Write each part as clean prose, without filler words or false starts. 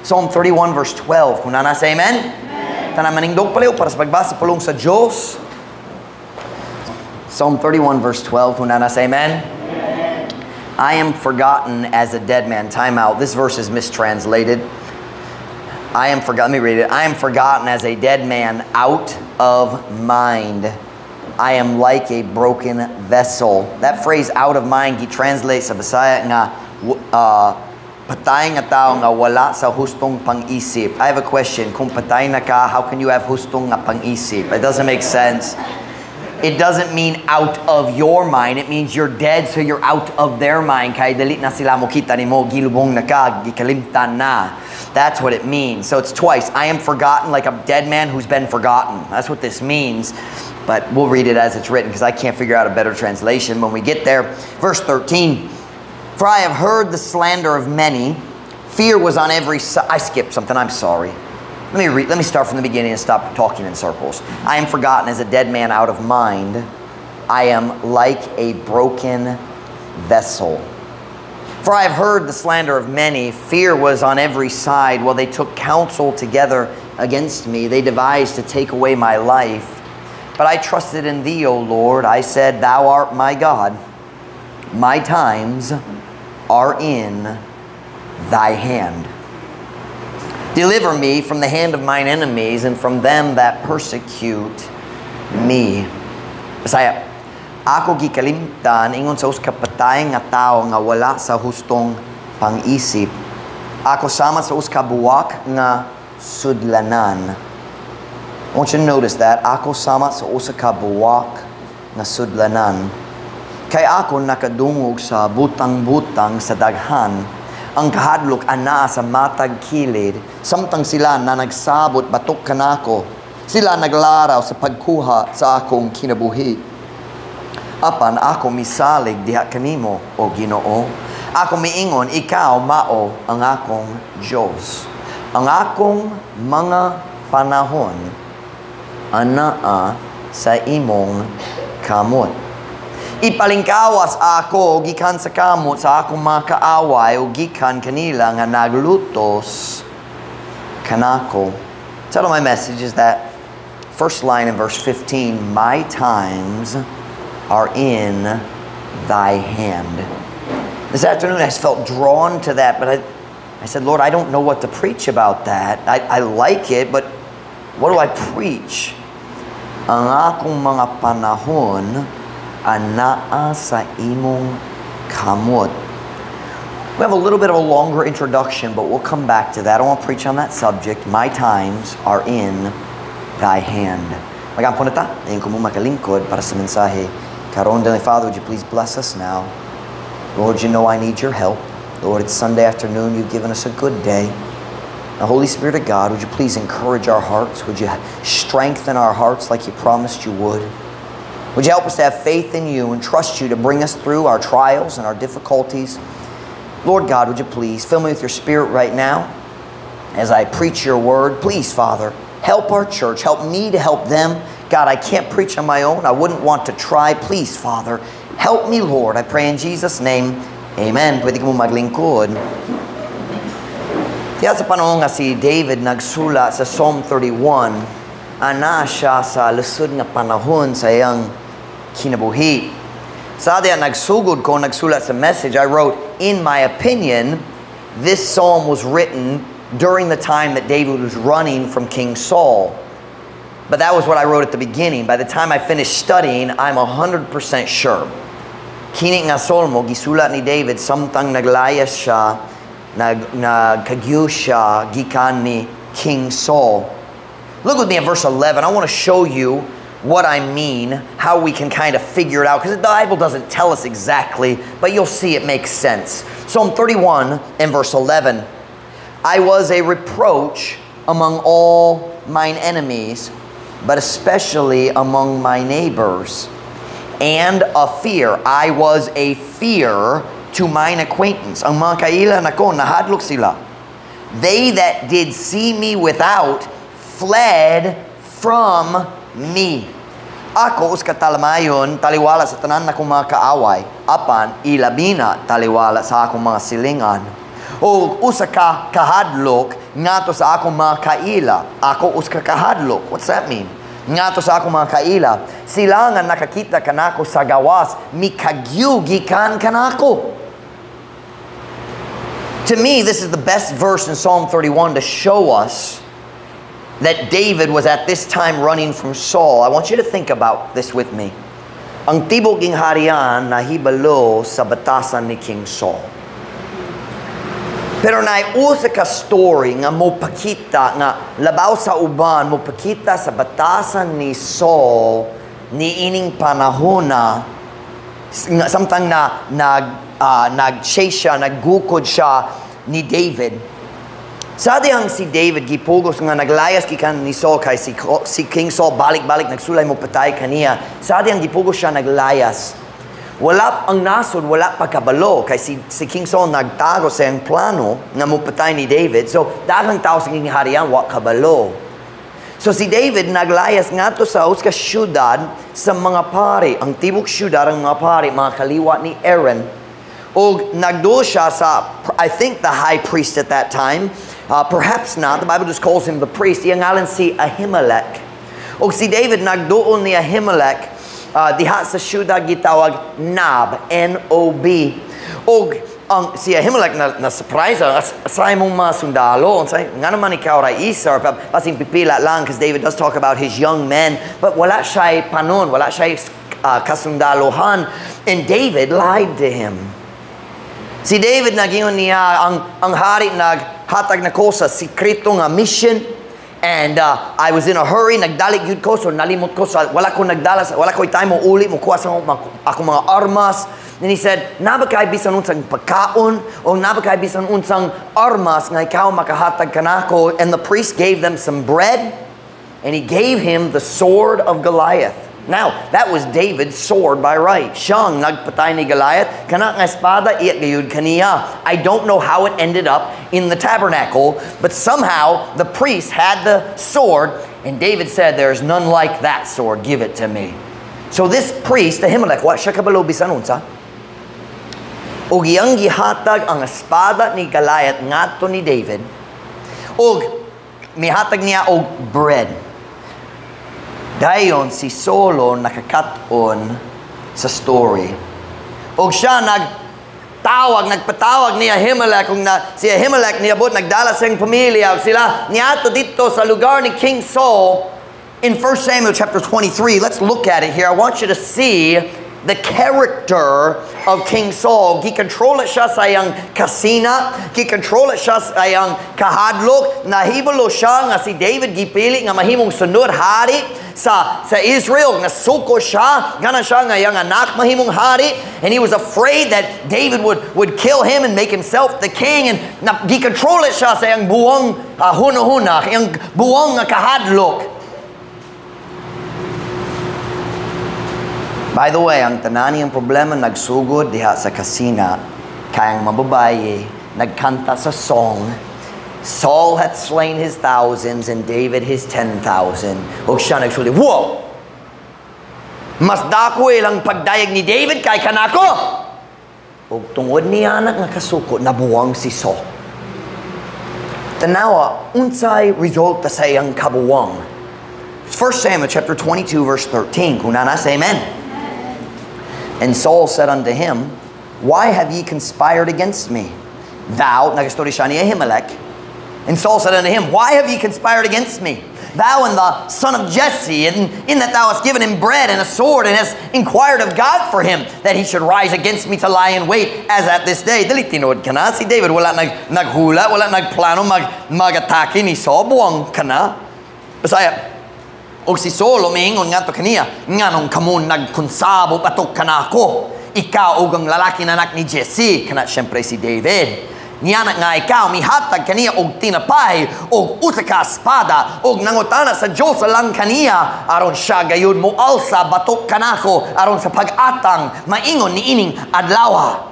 Psalm 31 verse 12. Kung naa na, say amen. Amen. Tanan manindog palihog para sa pagbasa pulong sa Diyos. Psalm 31 verse 12. Kung naa na, say amen. Amen. I am forgotten as a dead man. Time out. This verse is mistranslated. I am forgotten. Let me read it. I am forgotten as a dead man, out of mind. I am like a broken vessel. That phrase, "out of mind," gi-translate sa Bisaya nga patay nga tao nga wala sa hustong pang-isip. I have a question. Kung patay na ka, how can you have hustong nga pang-isip? It doesn't make sense. It doesn't mean out of your mind. It means you're dead, so you're out of their mind. Kay dili na sila mokita nimo, gilubong na ka, gikalimtan na. That's what it means. So it's twice. I am forgotten like a dead man who's been forgotten. That's what this means. But we'll read it as it's written because I can't figure out a better translation when we get there. Verse 13. For I have heard the slander of many. Fear was on every side. I skipped something. I'm sorry. Let me read, let me start from the beginning and stop talking in circles. I am forgotten as a dead man, out of mind. I am like a broken vessel. For I have heard the slander of many. Fear was on every side while they took counsel together against me. They devised to take away my life. But I trusted in thee, O Lord. I said, "Thou art my God. My times are in thy hand. Deliver me from the hand of mine enemies and from them that persecute me." Bisaya, ako gikalimtan ingon sa usa ka patay nga tawo nga wala sa hustong pang-isip. Ako sama sa usa ka buwak nga sudlanan. I want you to notice that. Ako sama sa usa ka buwak nga sudlanan. Kay ako nakadungog sa butang-butang sa daghan. Ang kahadlok anaa sa matag kilid, samtang sila na nagsabot batok kanako. Sila naglaraw sa pagkuha sa akong kinabuhi. Apan ako misalig diha kanimo, o Ginoo. Ako miingon, ikaw mao ang akong Dios. Ang akong mga panahon anaa sa imong kamot. Ipalingkawas ako gikan sa kamot sa akong mga kaaway o gikan kanila nga naglutos kanako. Title of my message is that first line in verse 15, "My times are in thy hand." This afternoon I just felt drawn to that, but I said, "Lord, I don't know what to preach about that. I like it, but what do I preach?" Ang akong mga panahon anaa sa imong kamot. We have a little bit of a longer introduction, but we'll come back to that. I want to preach on that subject. My times are in thy hand. Mag-ampo na ta. Dayon ko mo makalingkod para sa mensahe. Karon, Heavenly Father, would you please bless us now? Lord, you know I need your help. Lord, it's Sunday afternoon. You've given us a good day. Now, Holy Spirit of God, would you please encourage our hearts? Would you strengthen our hearts like you promised you would? Would you help us to have faith in you and trust you to bring us through our trials and our difficulties? Lord God, would you please fill me with your Spirit right now as I preach your word? Please, Father, help our church. Help me to help them. God, I can't preach on my own. I wouldn't want to try. Please, Father, help me, Lord. I pray in Jesus' name. Amen. Pwede ka mo maglingkod. Kaya sa panahon nga si David nagsulat sa Psalm 31, ana siya sa lisod nga panahon sa iyang kinabuhi. Sa diya nagsugod ko, nagsulat sa message, I wrote, "In my opinion, this psalm was written during the time that David was running from King Saul." But that was what I wrote at the beginning. By the time I finished studying, I'm 100% sure. Kini nga solmo, gisulat ni David, samtang naglayas siya, nagkagyo siya, gikan ni King Saul. Look with me at verse 11. I want to show you what I mean, how we can kind of figure it out, because the Bible doesn't tell us exactly, but you'll see it makes sense. Psalm 31 and verse 11. I was a reproach among all mine enemies, but especially among my neighbors, and a fear. I was a fear to mine acquaintance. Ang mga kaila nako, nahadlok sila. They that did see me without fled from me. Ako usa ka talamayon, taliwala sa tanan nakong mga kaaway, apan ilabina taliwala sa akong mga silingan. O usa ka kahadlok Ngadto sa akong mga kaila, ako usa ka kahadlok. What's that mean? Ngadto sa akong mga kaila, sila nga nakakita kanako sa gawas, mikagyu gikan kanako. To me, this is the best verse in Psalm 31 to show us that David was at this time running from Saul. I want you to think about this with me. Ang tibok gingharian nahibalo sa batasan ni King Saul. Pero naay usa ka story nga mopakita nga labaw sa uban, mopakita sa batasan ni Saul ni ining panahona nga samtang na nag-chase siya, naggukod siya ni David. Sa dihang si David gipugos nga naglayas gikan ni Saul kay si King Saul balik-balik nagsulay mo patay kaniya. Sa dihang gipugos siya naglayas. Wala ang nasod, wala pa kabalo kay si King Saul nagtago sa iyang plano nga mopatay ni David. So daghang tao sa gingharian wa kabalo. So si David naglayas ngadto sa usa ka syudad sa mga pari. Ang tibok syudad ang mga pari, mga kaliwat ni Aaron. Og nagduol siya sa, I think, the high priest at that time. Perhaps not. The Bible just calls him the priest. Iyang ngalan si Ahimelech. Og si David nagduol ni Ahimelech diha sa syudad gitawag Nob, Nob. Og ang si Ahimelech na surprise sa imong mga sundalo, unsay nga naman ikaw ra isa or basin pipila lang, because David does talk about his young men, but wala siya panon, wala siya kasundaluhan, and David lied to him. Si David nagingon niya ang hari naghatag nako sa sikreto nga mission and I was in a hurry, nagdali gyud ko, so nalimot ko sa wala ko nagdala, wala ko time mo uli mo kuha sa akong mga armas. And he said, "Naa ba kay bisan unsang pagkaon o naa ba kay bisan unsang armas nga ikaw makahatag kanako?" And the priest gave them some bread and he gave him the sword of Goliath. Now, that was David's sword by right. Siyang nagpatay ni Goliath. Kana nga espada, iya gayud kaniya. I don't know how it ended up in the tabernacle, but somehow the priest had the sword, and David said, "There's none like that sword. Give it to me." So this priest, Ahimelech, wa siya kabalo bisan unsa. Og iyang gihatag ang espada ni Goliath ngadto ni David. Og mihatag niya og bread. Dayon si Saulo nakakat-on sa story. Og siya nagtawag, nagpatawag ni Ahimelech, kung na, si Ahimelech niabot, nagdala sa iyang pamilya, ug sila niadto dito sa lugar ni King Saul in 1 Samuel chapter 23. Let's look at it here. I want you to see the character of King Saul. Gikontrol siya sa iyang kasina, gikontrol siya sa iyang kahadlok, nahibalo siya nga si David gipili nga mahimong sunod hari sa Israel, nasuko siya, gana siya nga iyang anak mahimong hari, and he was afraid that David would kill him and make himself the king, and gikontrol siya sa iyang buwang hunahuna, iyang buwang nga kahadlok. By the way, ang tanan niyang problema nagsugod diha sa kasina, kay ang mababaye nagkanta sa song, "Saul hath slain his thousands and David his 10,000." Og siya nagsulti, "Whoa! Mas dako ilang pagdayag ni David kay kanako!" Og tungod niya nga kasuko, nabuwang si Saul. Tanawa, unsay resulta sa iyang kabuwang? 1 Samuel chapter 22 verse 13. Kung naa na, say amen. And Saul said unto him, "Why have ye conspired against me? Thou," nagastorya siya ni Ahimelech. And Saul said unto him, "Why have ye conspired against me? Thou and the son of Jesse, and in that thou hast given him bread and a sword, and hast inquired of God for him, that he should rise against me to lie in wait, as at this day." Dili tinuod kana. Si David wala naghula, wala nagplano mag-atake ni Saul. Buwang kana. Bisaya, og si Saul miingon ngadto kaniya, "Nganong kamo nagkonsabo batok kanako? Ikaw ug ang lalaki na anak ni Jesse," kana syempre si David. "Niya nga ikaw mihatag kaniya og tinapay og usa ka espada og nangutana sa Dios lang kaniya aron siya gayud moalsa batok kanako aron sa pag-atang maingon niining adlaw."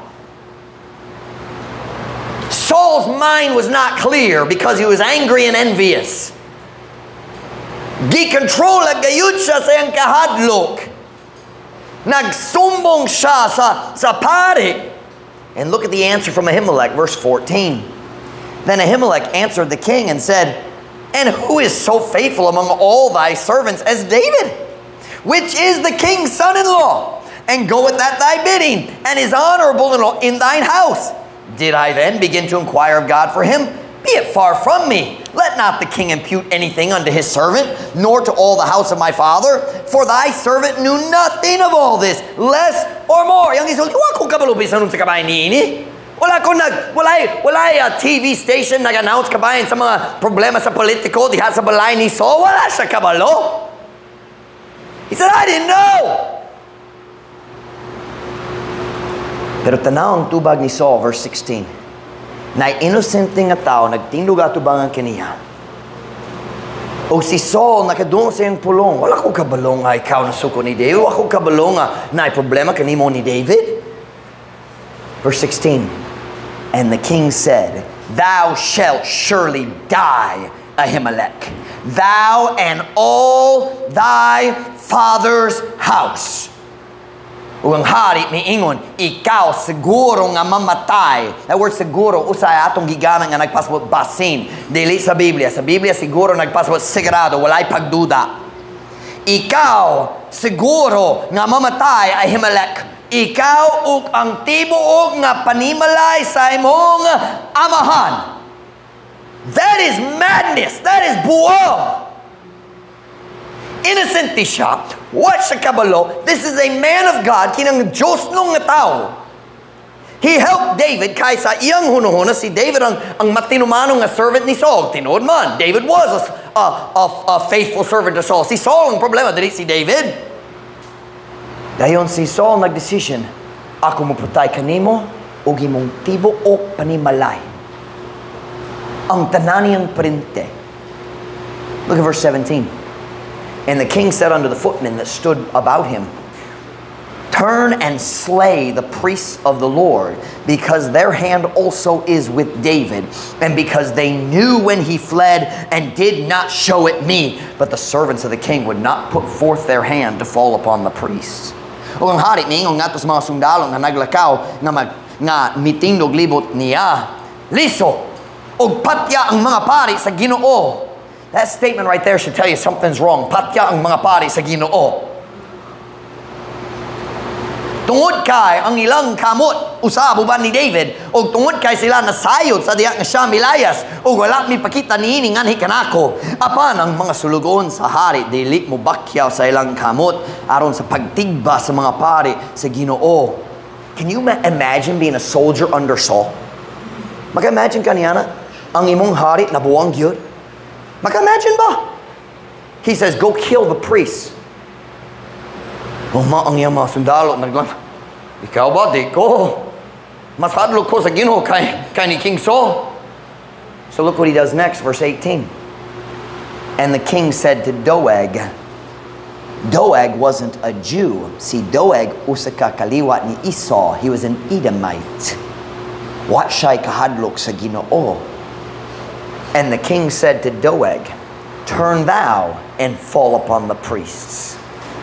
Saul's mind was not clear because he was angry and envious. Gikontrol gayud siya sa iyang kahadlok. Nagsumbong siya sa pari. And look at the answer from Ahimelech, verse 14. Then Ahimelech answered the king and said, "And who is so faithful among all thy servants as David, which is the king's son-in-law, and goeth at thy bidding, and is honorable in thine house? Did I then begin to inquire of God for him? Be it far from me. Let not the king impute anything unto his servant, nor to all the house of my father, for thy servant knew nothing of all this, less or more." Iyang gisulti, "Wa ko kabalo bisan unsa kabahin niini. Wala ko nag, walay TV station nag-announce kabahin sa mga problema sa politiko diha sa balay ni Saul. Wala siya kabalo." He said, "I didn't know." Pero tanaw ang tubag ni Saul, verse 16. Na innocent nga tao, nagtindog atubangan kaniya. O si Saul, nakadungog sa iyang pulong, "Wala ko kabalo nga ikaw nasuko ni David. Wala ko kabalo nga naay problema kanimo ni David." Verse 16, and the king said, "Thou shalt surely die, Ahimelech, thou and all thy father's house." Ug ang hari miingon, "Ikaw siguro nga mamatay." That word "siguro" usay atong gigamit nga nagpasabot basin. Dili sa Biblia. Sa Biblia, "siguro" nagpasabot sigurado, walay pagduda. "Ikaw siguro nga mamatay, Ahimelech. Ikaw ug ang tibuok nga panimalay sa imong amahan." That is madness. That is buang. Innocent siya. Wa siya kabalo. This is a man of God, kinang Diyos nung nga tao. He helped David kay sa iyang hunuhuna, si David ang matinumano nga servant ni Saul. Tinuod man, David was a faithful servant to Saul. Si Saul ang problema, dili si David. Dayon si Saul nagdesisyon, "Ako mopatay kanimo ug imong tibuok panimalay." Ang tanan niyang parente. Look at verse 17. And the king said unto the footmen that stood about him, "Turn and slay the priests of the Lord, because their hand also is with David, and because they knew when he fled and did not show it me." But the servants of the king would not put forth their hand to fall upon the priests. Ug ang hari miingon ngadto sa mga sundalo nga naglakaw nga mag nga mitindog libot niya, "Liso og patya ang mga pari sa Ginoo." That statement right there should tell you something's wrong. Patya ang mga pari sa Ginoo. Tungod kay ang ilang kamot usab uban ni David, og tungod kay sila nasayod sa diha nga siya milayas ug wala mipakita niini nganhi kanako. Apan ang mga sulugoon sa hari dili mo bakyaw sa ilang kamot aron sa pagtigba sa mga pari sa Ginoo. Can you imagine being a soldier under Saul? Maka-imagine ka niya na ang imong hari nabuwang gyud? Maka-imagine ba? He says, "Go kill the priests." Uma ang iyang mga sundalo, naglang, "Ikaw ba? Di ko. Mas hadlok ko sa Ginoo kay ni King Saul." So look what he does next, verse 18. And the king said to Doeg. Doeg wasn't a Jew. See, Doeg, usa ka kaliwat ni Esau. He was an Edomite. Wa siya'y kahadlok sa Ginoo. And the king said to Doeg, "Turn thou and fall upon the priests."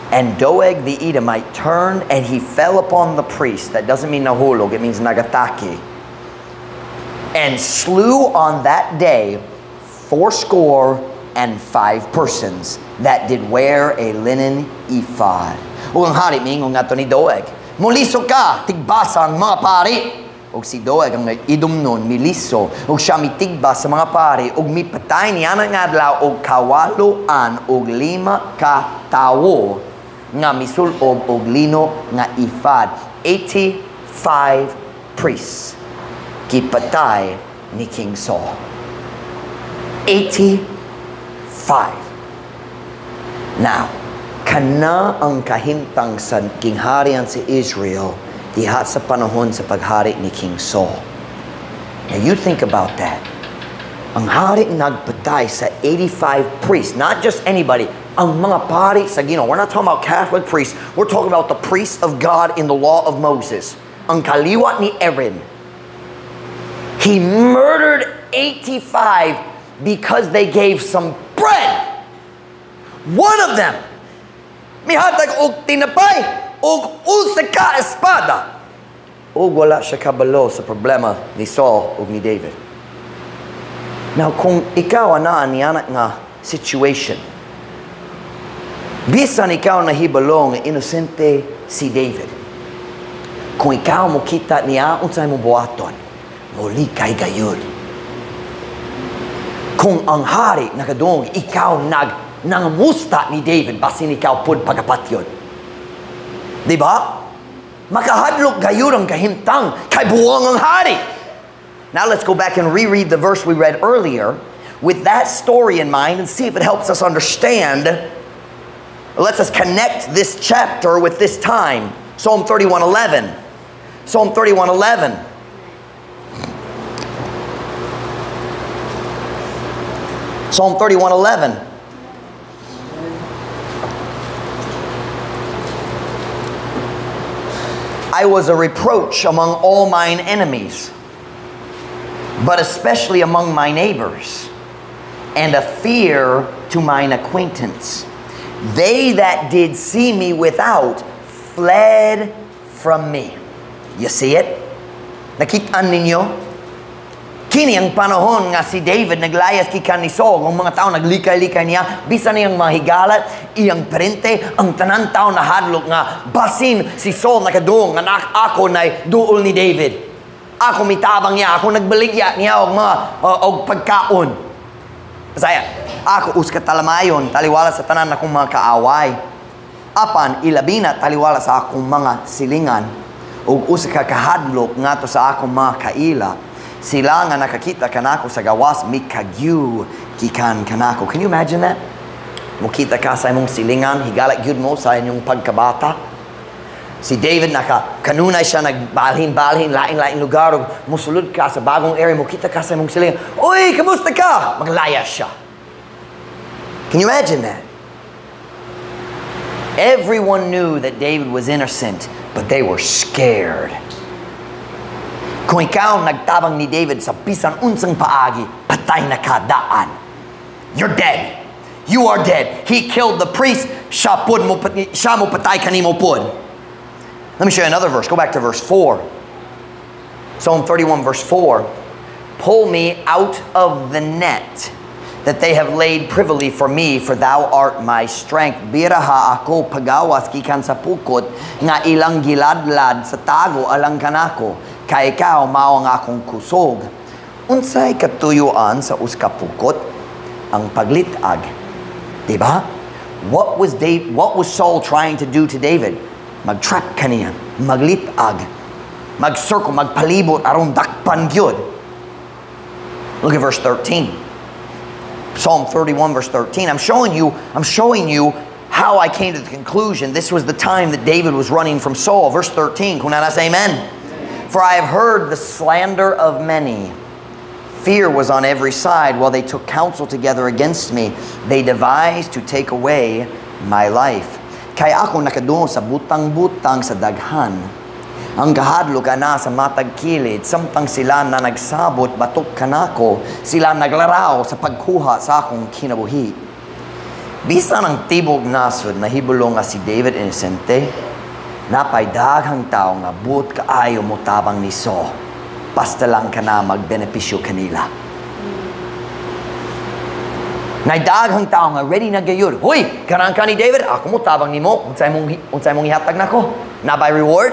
And Doeg the Edomite turned and he fell upon the priests. That doesn't mean nahulog, it means nagatake. And slew on that day 85 persons that did wear a linen ephod. Ug ang hari miingon ngadto ni Doeg, "Muliso ka, tigbasa ang mga pari." Ug si Doeg ang Edomnon miliso ug siya mitigba sa mga pari ug mipatay niya nga adlaw og 85 ka tawo nga misulob og lino nga ephod. 85 priests gipatay ni King Saul. 85. Now, kana ang kahimtang sa gingharian sa Israel diha sa panahon sa paghari ni King Saul. Now you think about that. Ang hari nagpatay sa 85 priests, not just anybody, ang mga pari sa Ginoo. We're not talking about Catholic priests. We're talking about the priests of God in the law of Moses. Ang kaliwat ni Aaron. He murdered 85 because they gave some bread. One of them, mihatag og tinapay og usa ka espada. Ug wala siya kabalo sa problema ni Saul ug ni David. Now, kung ikaw anaa niana nga situation, bisan ikaw nahibalo nga inosente si David, kung ikaw mokita niya, unsay imong buhaton? Molikay gayud. Kung ang hari nakadungog, ikaw nangamusta ni David, basin ikaw pud pagapatyon. Di ba? Makahadlok gayud ang kahimtang kay buwang ang hari. Now let's go back and reread the verse we read earlier with that story in mind and see if it helps us understand. It lets us connect this chapter with this time. Psalm 31:11. Psalm 31:11. Psalm 31:11. I was a reproach among all mine enemies, but especially among my neighbors, and a fear to mine acquaintance. They that did see me without fled from me. You see it? Nakita ninyo? Kini ang panahon nga si David naglayas gikan ni Saul, ang mga tao naglikay-likay niya, bisan iyang mahigalat, iyang parente, ang tanan tao nahadlok nga basin si Saul nakadungog nga ako nay duol ni David. Ako mitabang niya, ako nagbaligya niya og mga og pagkaon. Pasaya, ako usa ka talamayon, taliwala sa tanan akong mga kaaway. Apan ilabi na taliwala sa akong mga silingan ug usa ka kahadlok ngadto sa akong mga kaila. Sila nga nakakita kanako sa gawas mikagyu gikan kanako. Can you imagine that? Mukita ka sa imong silingan, higala gyud mo sa inyong pagkabata. Si David naka kanunay siya nagbalhin-balhin lain-lain lugar ug mosulod ka sa bagong area, mukita ka sa imong silingan. Uy, kamusta ka? Maglaya siya. Can you imagine that? Everyone knew that David was innocent, but they were scared. Kung ikaw nagtabang ni David sa bisan unsang paagi, patay na ka daan. You're dead. You are dead. He killed the priest. Siya pud mo, siya mo patay kanimo pud. Let me show you another verse. Go back to verse 4. Psalm 31 verse 4. Pull me out of the net that they have laid privily for me, for thou art my strength. Biraha ako pagawas gikan sa pukot nga ilang giladlad sa tago alang kanako. Kay ikaw mao ang akong kusog. Unsay katuyuan sa usa ka pukot? Ang paglit-ag. Diba? What was Saul trying to do to David? Mag-trap kaniya, maglit-ag, mag-circle, magpalibot aron dakpan gyud. Look at verse 13. Psalm 31 verse 13. I'm showing you how I came to the conclusion this was the time that David was running from Saul. Verse 13. Kung naa say amen. For I have heard the slander of many. Fear was on every side while they took counsel together against me. They devised to take away my life. Kay ako nakadungog sa butang-butang sa daghan. Ang kahadlok ana sa matag kilid, samtang sila na nagsabot batok kanako, sila naglaraw sa pagkuha sa akong kinabuhi. Bisan ang tibok nasod nahibalo nga si David inosente, napay daghang tao nga buot kaayo motabang ni Saul. Basta lang ka na magbenepisyo kanila. Nay daghang tao nga ready na gayud. Hoy, kanang ka ni David, ako motabang nimo. Unsay mong ihatag nako? Na by reward?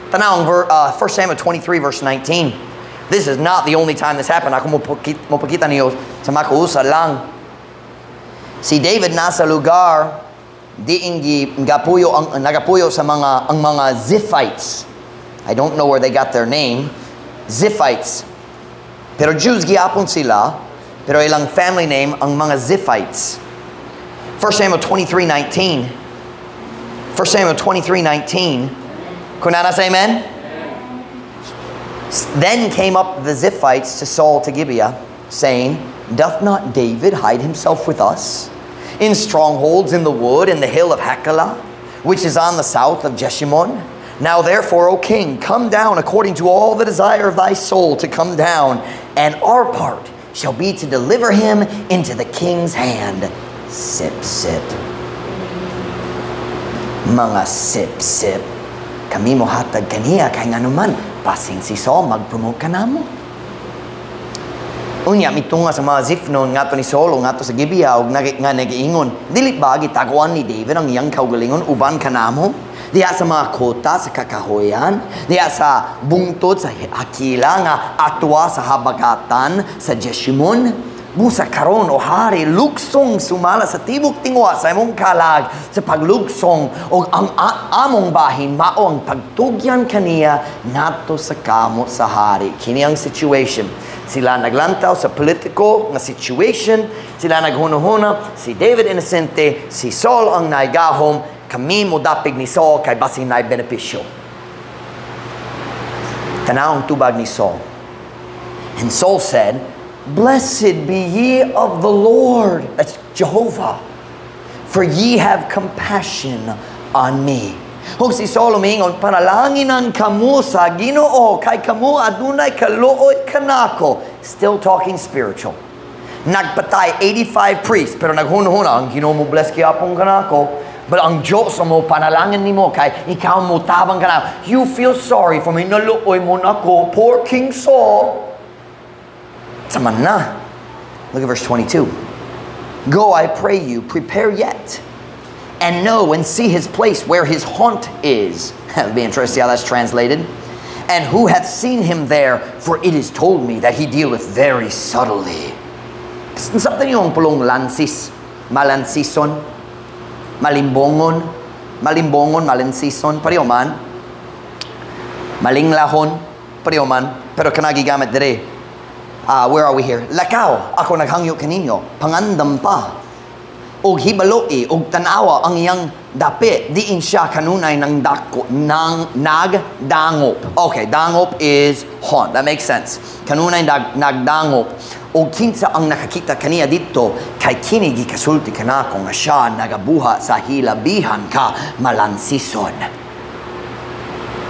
Tanaw ang 1 Samuel 23 verse 19. This is not the only time this happened. Ako mopakita niyo sa makuusa lang. Si David nasa lugar diin gapuyo ang nagapuyo sa mga ang mga Ziphites. I don't know where they got their name. Ziphites. Pero Jews giapon sila, pero ilang family name ang mga Ziphites. 1 Samuel 23:19. 1 Samuel 23:19. Kung naa say amen? Then came up the Ziphites to Saul to Gibeah, saying, Doth not David hide himself with us in strongholds in the wood in the hill of Hachilah, which is on the south of Jeshimon? Now therefore, O king, come down according to all the desire of thy soul to come down, and our part shall be to deliver him into the king's hand. Sip, sip. Mga sip, sip. Kami mo hatag kaniya, kay nga naman, basing si Saul, mag-promote ka na mo. Unya mitunga sa mga Zifnon ngadto ni Saul ngadto sa Gibeah ug nga nagiingon, "Dili ba gitaguan ni David ang iyang kaugalingon uban kanamo diha sa mga kota sa kakahoyan, diha sa bungtod sa Hakila nga atwa sa habagatan sa Jeshimon? Busa karon, o hari, lugsong sumala sa tibok tinguha sa imong kalag sa paglugsong, og ang among bahin mao ang pagtugyan kaniya nato sa kamot sa hari." Kini ang situation. Sila naglantaw sa political nga situation, sila naghunahuna, si David innocente, si Saul ang naigahom, kami mo dapig ni Saul kay basin naay benepisyo. Tanaw ang tubag ni Saul. And Saul said, "Blessed be ye of the Lord," that's Jehovah, "for ye have compassion on me." Ug si Saul umingon, "Panalanginan kamo sa Ginoo, kay kamo adunay kaluoy kanako." Still talking spiritual. Nagpatay 85 priests, pero naghunahuna, ang Ginoo mo bless gyapon kanako. But ang Diyos mo panalangin nimo kay ikaw mo tabang kanako. You feel sorry for me, naluoy mo nako, poor King Saul. Saman na. Look at verse 22. "Go, I pray you, prepare yet, and know and see his place where his haunt is." It'll be interesting to see how that's translated. "And who hath seen him there, for it is told me that he dealeth very subtly." Sa yung pulong lansis, malansison, malimbongon, malimbongon, malansison, pareho man. Malinglahon, pareho man. Pero kanang gigamit dire. Where are we here? "Lakaw, ako naghangyo kaninyo, pangandam pa. Og hibaloi, og tanawa ang iyang dapit, diin siya kanunay ng dako, ng nagdangop." Okay, dangop is haunt. That makes sense. Kanunay nagdangop. "Og kinsa ang nakakita kaniya dito, kay kini gikasulti kanako nga siya nagabuhat sa hilabihan ka malansison."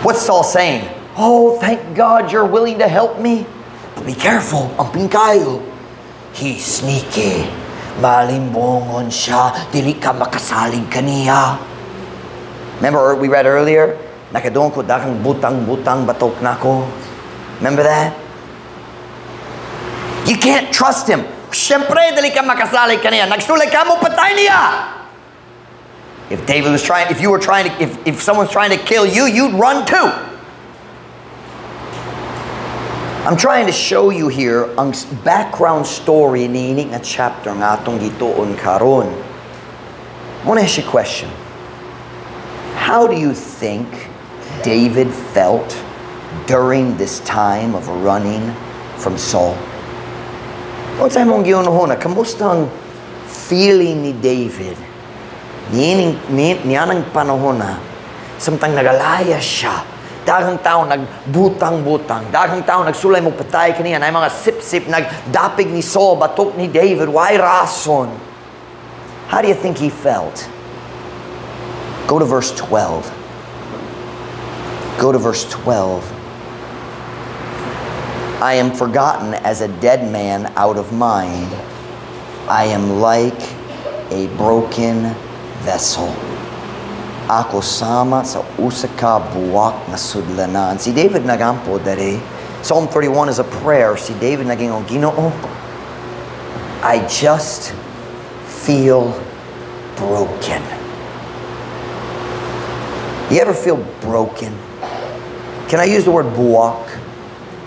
What's Saul saying? "Oh, thank God you're willing to help me. But be careful, amping kayo. He's sneaky. Malimbongon siya, dili ka makasalig kaniya." Remember we read earlier? Nakadungog ko daghang butang-butang batok nako. Remember that? You can't trust him. Siyempre, dili ka makasalig kaniya. Nagsulay ka mo, patay niya. If David was trying, if you were trying to, if someone's trying to kill you, you'd run too. I'm trying to show you here ang background story niini nga chapter nga atong gituon karon. I want to ask you a question. How do you think David felt during this time of running from Saul? Unsa imong gihunahuna, kamusta ang feeling ni David niining nianang panahon na samtang nagalaya siya? Daghang tao nagbutang-butang. Daghang tao nagsulay mo patay kaniya. Naay mga sip-sip nagdapig ni Saul, batok ni David. Why rason? How do you think he felt? Go to verse 12. Go to verse 12. "I am forgotten as a dead man out of mind. I am like a broken vessel." Ako sama sa usa ka buwak nga sudlanan. Si David nagampo dere. Psalm 31 is a prayer. Si David nag-ingon, "Ginoo, I just feel broken." You ever feel broken? Can I use the word buwak?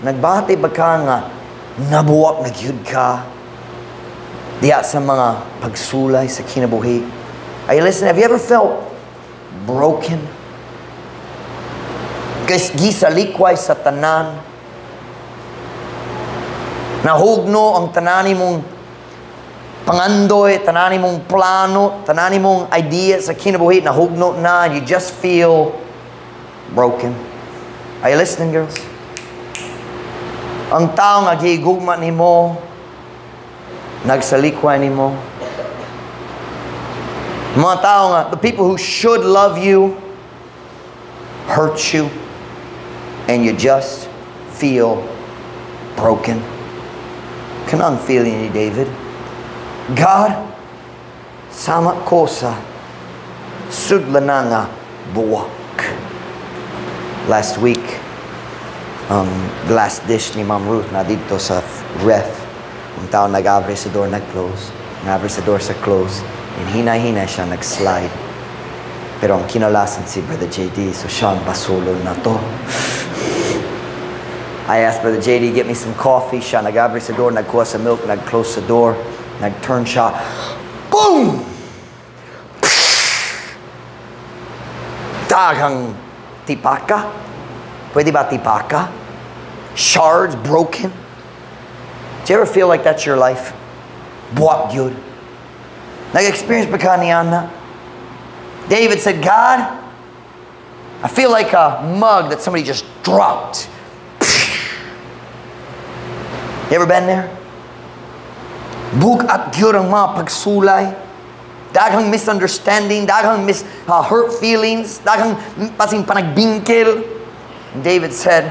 Nagbati ba ka nga nabuwak na gyud ka diya sa mga pagsulay sa kinabuhi? Are you listening? Have you ever felt broken? Gisalikway sa tanan. Nahugno ang tanan mong pangandoy, tanan mong plano, tanan mong idea sa kinabuhi, nahugno na, and you just feel broken. Are you listening, girls? Ang tao nga gigugma nimo, nagsalikway nimo. Mga tao nga, the people who should love you, hurt you, and you just feel broken. Kanang feeling ni David. "God, sama ko sa sudlana nga buwak." Last week, glass dish ni Ma'am Ruth na dito sa ref. Ang tao nag-abri sa door, nag-close. Nag-abri sa door sa close. And hinay-hinay siya nag-slide. Pero ang kinalasan si Brother JD, so siya ang basulon nato. I asked Brother JD, "Get me some coffee." Siya nag-abri sa door, nagkuha sa milk, nag-close sa door, nag-turn siya. Boom! Daghang tipaka. Pwede ba tipaka? Shards broken. Do you ever feel like that's your life? Buwak gyud. Nag-experience ba ka niana? David said, "God, I feel like a mug that somebody just dropped." You ever been there? Bug-at gyud ang mga pagsulay. Daghang misunderstanding, daghang hurt feelings, daghang pasing panagbingkil. And David said,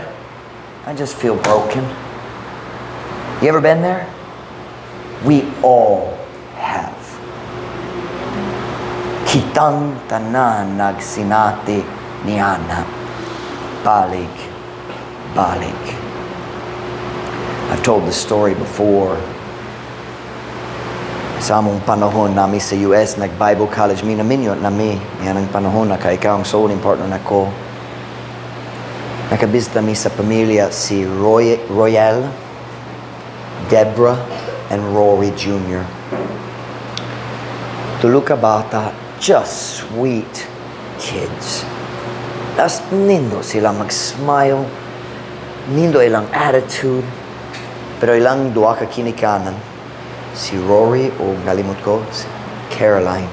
"I just feel broken." You ever been there? We all have. Kitang tanan nagsinati niana. Balik, balik. I've told the story before. Sa among panahon nami sa US, nag-Bible College mi, naminyo nami. Yan ang panahon na kay ikaw ang soul partner nako. Nakabisita mi sa pamilya si Royal, Deborah, and Rory Jr. Tulo ka bata, just sweet kids. Tas nindo sila mag-smile, nindo ilang attitude, pero ilang duha ka kinikanan, si Rory o nalimot ko, si Caroline,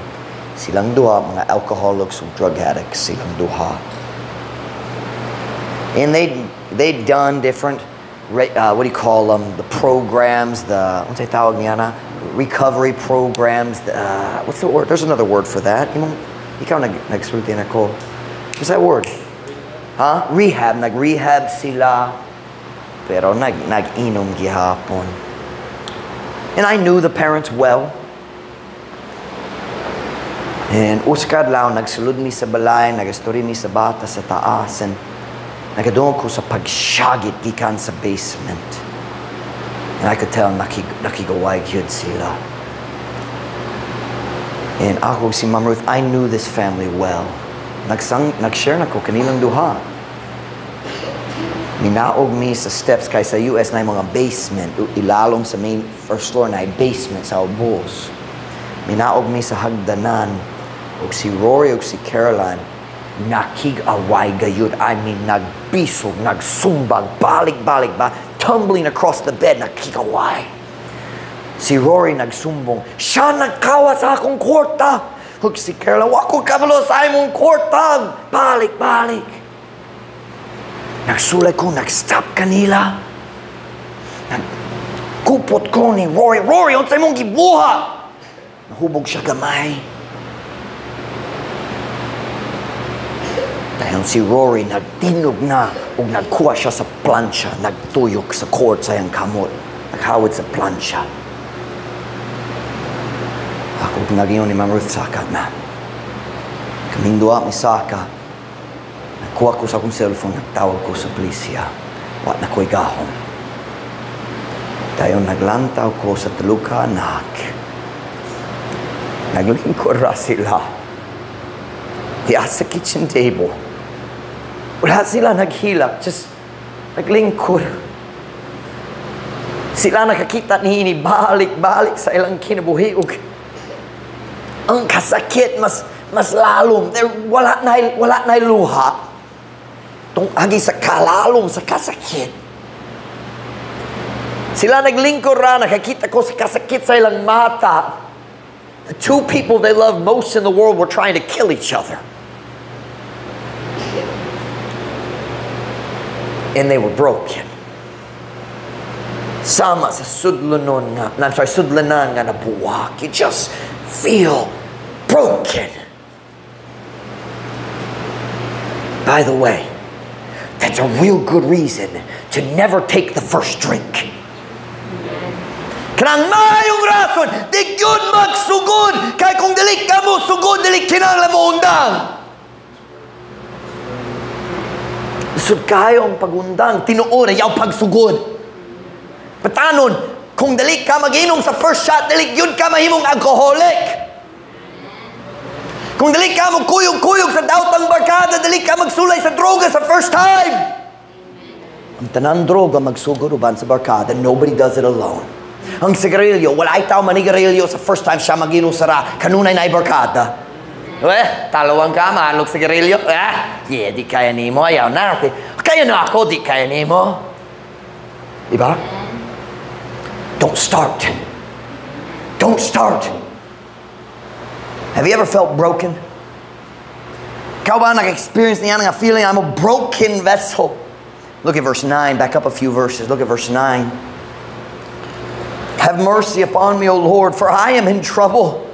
silang duha mga alcoholics o drug addicts, silang duha. And they'd done different, what do you call them, the programs, the, what's tawag niya na? Recovery programs, the, what's the word? There's another word for that. Imong, ikaw nagsulti na ko. What's that word? Huh? Rehab. Nag-rehab sila. Pero nag-inom gihapon. And I knew the parents well. And usa ka adlaw, nagsulod mi sa balay, nagastorya mi sa bata sa taas, and nakadungog ko sa pagsyagit gikan sa basement. And I could tell nakigaway gyud sila. And ako si Ma'am Ruth, I knew this family well. Nag-share na ko kanilang duha. Minaog mi sa steps kay sa US na mga basement, ilalom sa main first floor na basement sa ubos. Minaog mi sa hagdanan og si Rory og si Caroline nakig-away gayud. I mean, nagbisog, nagsumbag, balik-balik ba, tumbling across the bed, nakig-away. Si Rory nagsumbong, "Siya nagkawat sa akong kwarta." Ug si Caroline, "Wa ko kabalo sa imong kwarta." Balik-balik. Nagsulay ko, nag-stop kanila. Nagkupot ko ni Rory, "Rory, unsa imong gibuhat?" Nahubog siya gamay. Dahil si Rory nagtinog na ug nagkuha siya sa plancha, nagtuyok sa cord sa iyang kamot, naghawid sa plancha. Ako nagingon ni Ma'am Ruth, "Saka na." Kaming duha misaka. Nagkuha ko sa akong cellphone, nagtawag ko sa pulisya. Wa na ko'y gahom. Dayon naglantaw ko sa tulo ka anak. Naglingkod ra sila. Diya sa kitchen table. Wala sila naghilak, just naglingkod. Sila nakakita niini balik-balik sa ilang kinabuhi. Ug ang kasakit mas lalom. There, wala na luha. Tung agi sa kalalom sa kasakit. Sila naglingkod ra, nakakita ko sa kasakit sa ilang mata. The two people they love most in the world were trying to kill each other. And they were broken. Sama sa sudlanon nga, I'm sorry, sudlanan nga nabuwak. You just feel broken. By the way, that's a real good reason to never take the first drink. Kanang maayong rason, di gyud magsugod. Kay kung dili ka mo sugod, dili kinahanglan mo undang. Sud kayo ang pagundang, tinuod ayaw pagsugod. Patanon, Kung dili ka mag-inom sa first shot, dili gyud ka mahimong alcoholic. Kung dili ka mo kuyog-kuyog sa daotang barkada, dili ka magsulay sa droga sa first time. Ang tanan droga magsugod uban sa barkada, nobody does it alone. Ang sigarilyo, walay tao manigarilyo sa first time siya mag-inom sara, kanunay na barkada. Eh, talawang ka, mahalog sigarilyo. Eh, yeah, di kaya nimo, ayaw na. Kaya na ako, di kaya nimo. Diba? Don't start. Don't start. Have you ever felt broken? Ikaw ba nag-experience niya nga feeling, "I'm a broken vessel"? Look at verse 9. Back up a few verses. Look at verse 9. "Have mercy upon me, O Lord, for I am in trouble.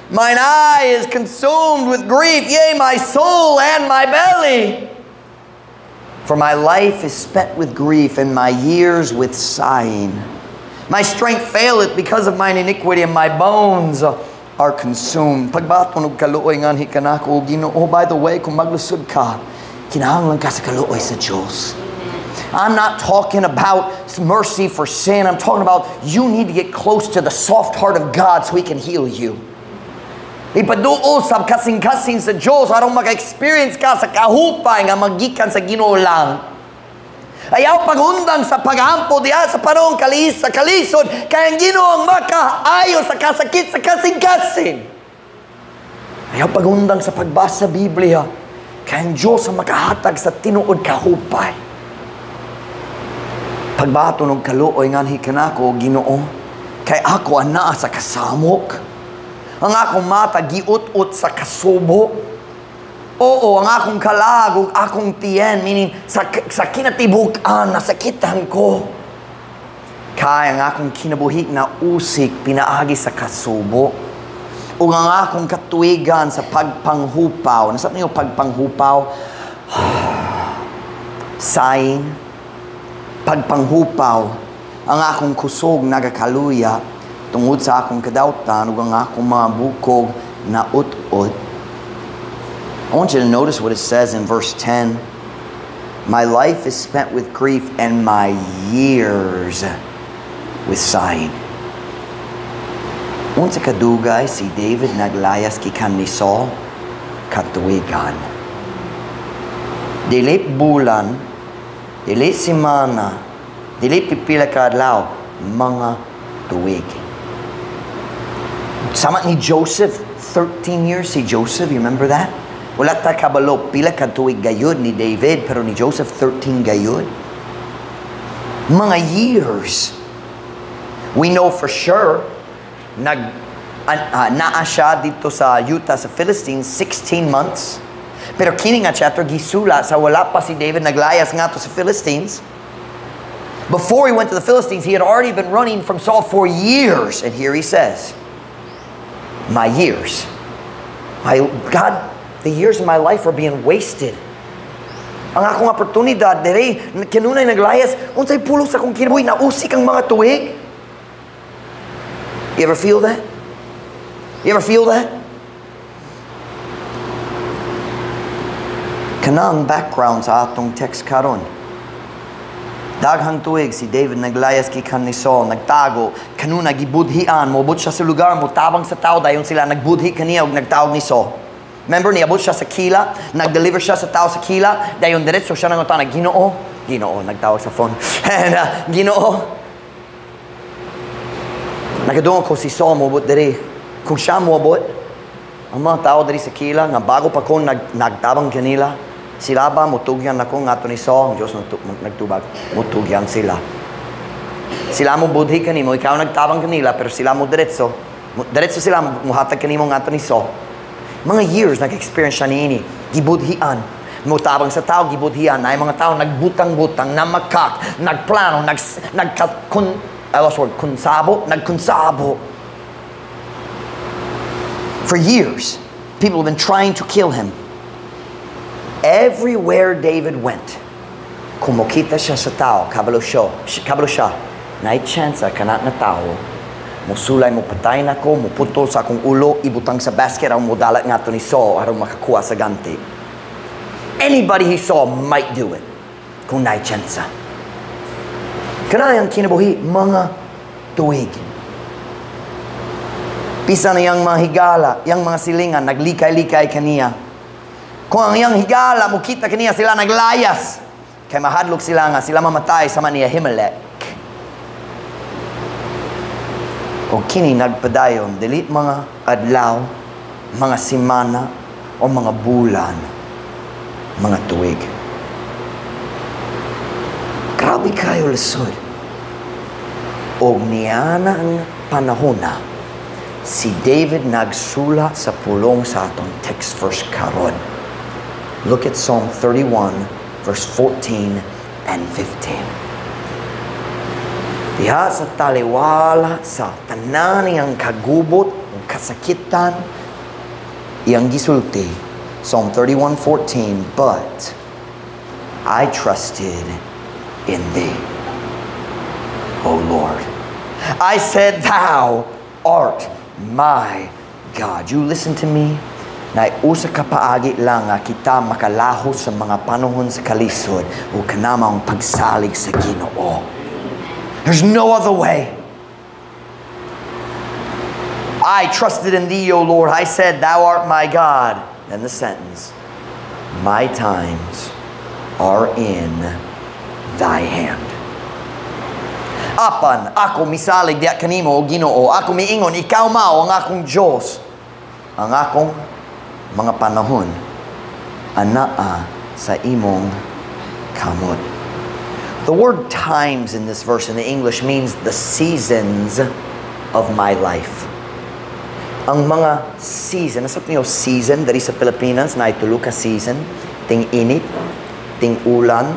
Mine eye is consumed with grief, yea, my soul and my belly. For my life is spent with grief, and my years with sighing. My strength faileth because of mine iniquity, and my bones are consumed." Pagbaton og kaluoy nganhi kanako, Ginoo. By the way, kung maglusod ka, kinahanglan ka sa kaluoy sa Diyos. I'm not talking about mercy for sin. I'm talking about you need to get close to the soft heart of God so He can heal you. Ipaduol sa kasing-kasing sa Diyos aron maka-experience ka sa kahupay nga magikan sa Ginoo lang. Ayaw pagundang sa pag-ampo diya sa panahon kalis sa kalisod kay ang Ginoo ang makaayo sa kasakit sa kasing-kasing. Ayaw pagundang sa pagbasa sa Biblia kay ang Diyos ang makahatag sa tinuod kahupay. Pagbaton og kaluoy nganhi kanako, Ginoo, kay ako anaa sa kasamok. Ang akong mata giut-ut sa kasubo. Oo, ang akong kalag ug akong tiyan, meaning sa kinatibuk-an, nasakitan ko. Kay ang akong kinabuhi na usik pinaagi sa kasubo. Ug ang akong katuigan sa pagpanghupaw. Nasa niyo pagpanghupaw? Sighing. Pagpanghupaw. Ang akong kusog nagakaluya tungod sa akong kadautan ug ang akong mga bukog na ut-ut. I want you to notice what it says in verse 10. "My life is spent with grief and my years with sighing." Unsa kadugay si David naglayas gikan ni Saul? Katuigan. Dili bulan, dili semana, dili pipila ka adlaw, mga tuig. Sama ni Joseph, 13 years si Joseph, you remember that? Wala ta kabalo pila ka tuig gayud ni David, pero ni Joseph 13 gayud. Mga years. We know for sure nag naa siya dito sa yuta sa Philistines 16 months. Pero kini nga chapter gisulat sa wala pa si David naglayas ngadto sa Philistines. Before he went to the Philistines, he had already been running from Saul for years. And here he says, "My years. My God, the years of my life are being wasted. Ang akong oportunidad, dire, kanunay naglayas, unsay pulos sa akong kinabuhi, nausik ang mga tuig." You ever feel that? You ever feel that? Kanang background sa atong text karon. Daghang tuig si David naglayas gikan ni Saul, nagtago, kanuna gibudhian, moabot siya sa lugar, motabang sa tao, dayon sila nagbudhi kaniya og nagtawag ni Saul. Remember, niabot siya sa Keilah, nag-deliver siya sa tao sa Keilah, dayon diretso siya nangutana, "Ginoo, Ginoo," nagtawag sa phone. And, "Ginoo, nakadungog ko si Saul moabot diri. Kung siya moabot, ang mga tao diri sa Keilah, nga bago pa ko nagtabang kanila, sila ba mutugyan ako ngadto ni Saul?" Ang Diyos nagtubag, "Mutugyan sila. Sila mo budhi kanimo, ikaw nagtabang kanila, pero sila mo diretso. Diretso sila muhatag kanimo ngadto ni Saul." Mga years nag-experience siya niini, gibudhian. Mutabang sa tao, gibudhian. Na mga tao nagbutang-butang, namakak, nagplano, nag, nagka, I lost word, kunsabo, nagkunsabo. For years, people have been trying to kill him. Everywhere David went, kung mokita siya sa tao, kabalo siya, naay chance kana na tao, musulay mo patay na ko, muputol sa akong ulo, ibutang sa basket, ang modala ngadto ni Saul, aron makakuha sa ganti. Anybody he saw might do it, kung naay chance. Kanang kinabuhi, mga tuig. Bisan iyang mga higala, iyang mga silingan, naglikay-likay kaniya. Kung ang iyang higala, mukita kaniya, sila naglayas. Kay mahadlok sila nga, sila mamatay sama ni Ahimelech. O kini nagpadayon, dili mga adlaw, mga simana, o mga bulan, mga tuig. Grabe kayo lisod. Og niana ang panahon na, si David nagsulat sa pulong sa atong text verse karon. Look at Psalm 31, verse 14 and 15. Diha sa taliwala, sa tanan niyang kagubot, ang kasakitan, iyang gisulti, Psalm 31:14, "But I trusted in thee, O Lord. I said, Thou art my God." You listen to me? Na usa ka paagi lang nga kita makalahos sa mga panahon sa kalisod o kana mao'ng pagsalig sa Ginoo. There's no other way. "I trusted in thee, O Lord. I said, Thou art my God." Then the sentence, "My times are in thy hand." Apan, ako misalig diha kanimo, o Ginoo. Ako miingon, ikaw mao ang akong Diyos. Ang akong mga panahon anaa sa imong kamot. The word "times" in this verse in the English means the seasons of my life. Ang mga season, nasa niyo season diri sa Pilipinas na tulo ka season, ting init, ting ulan,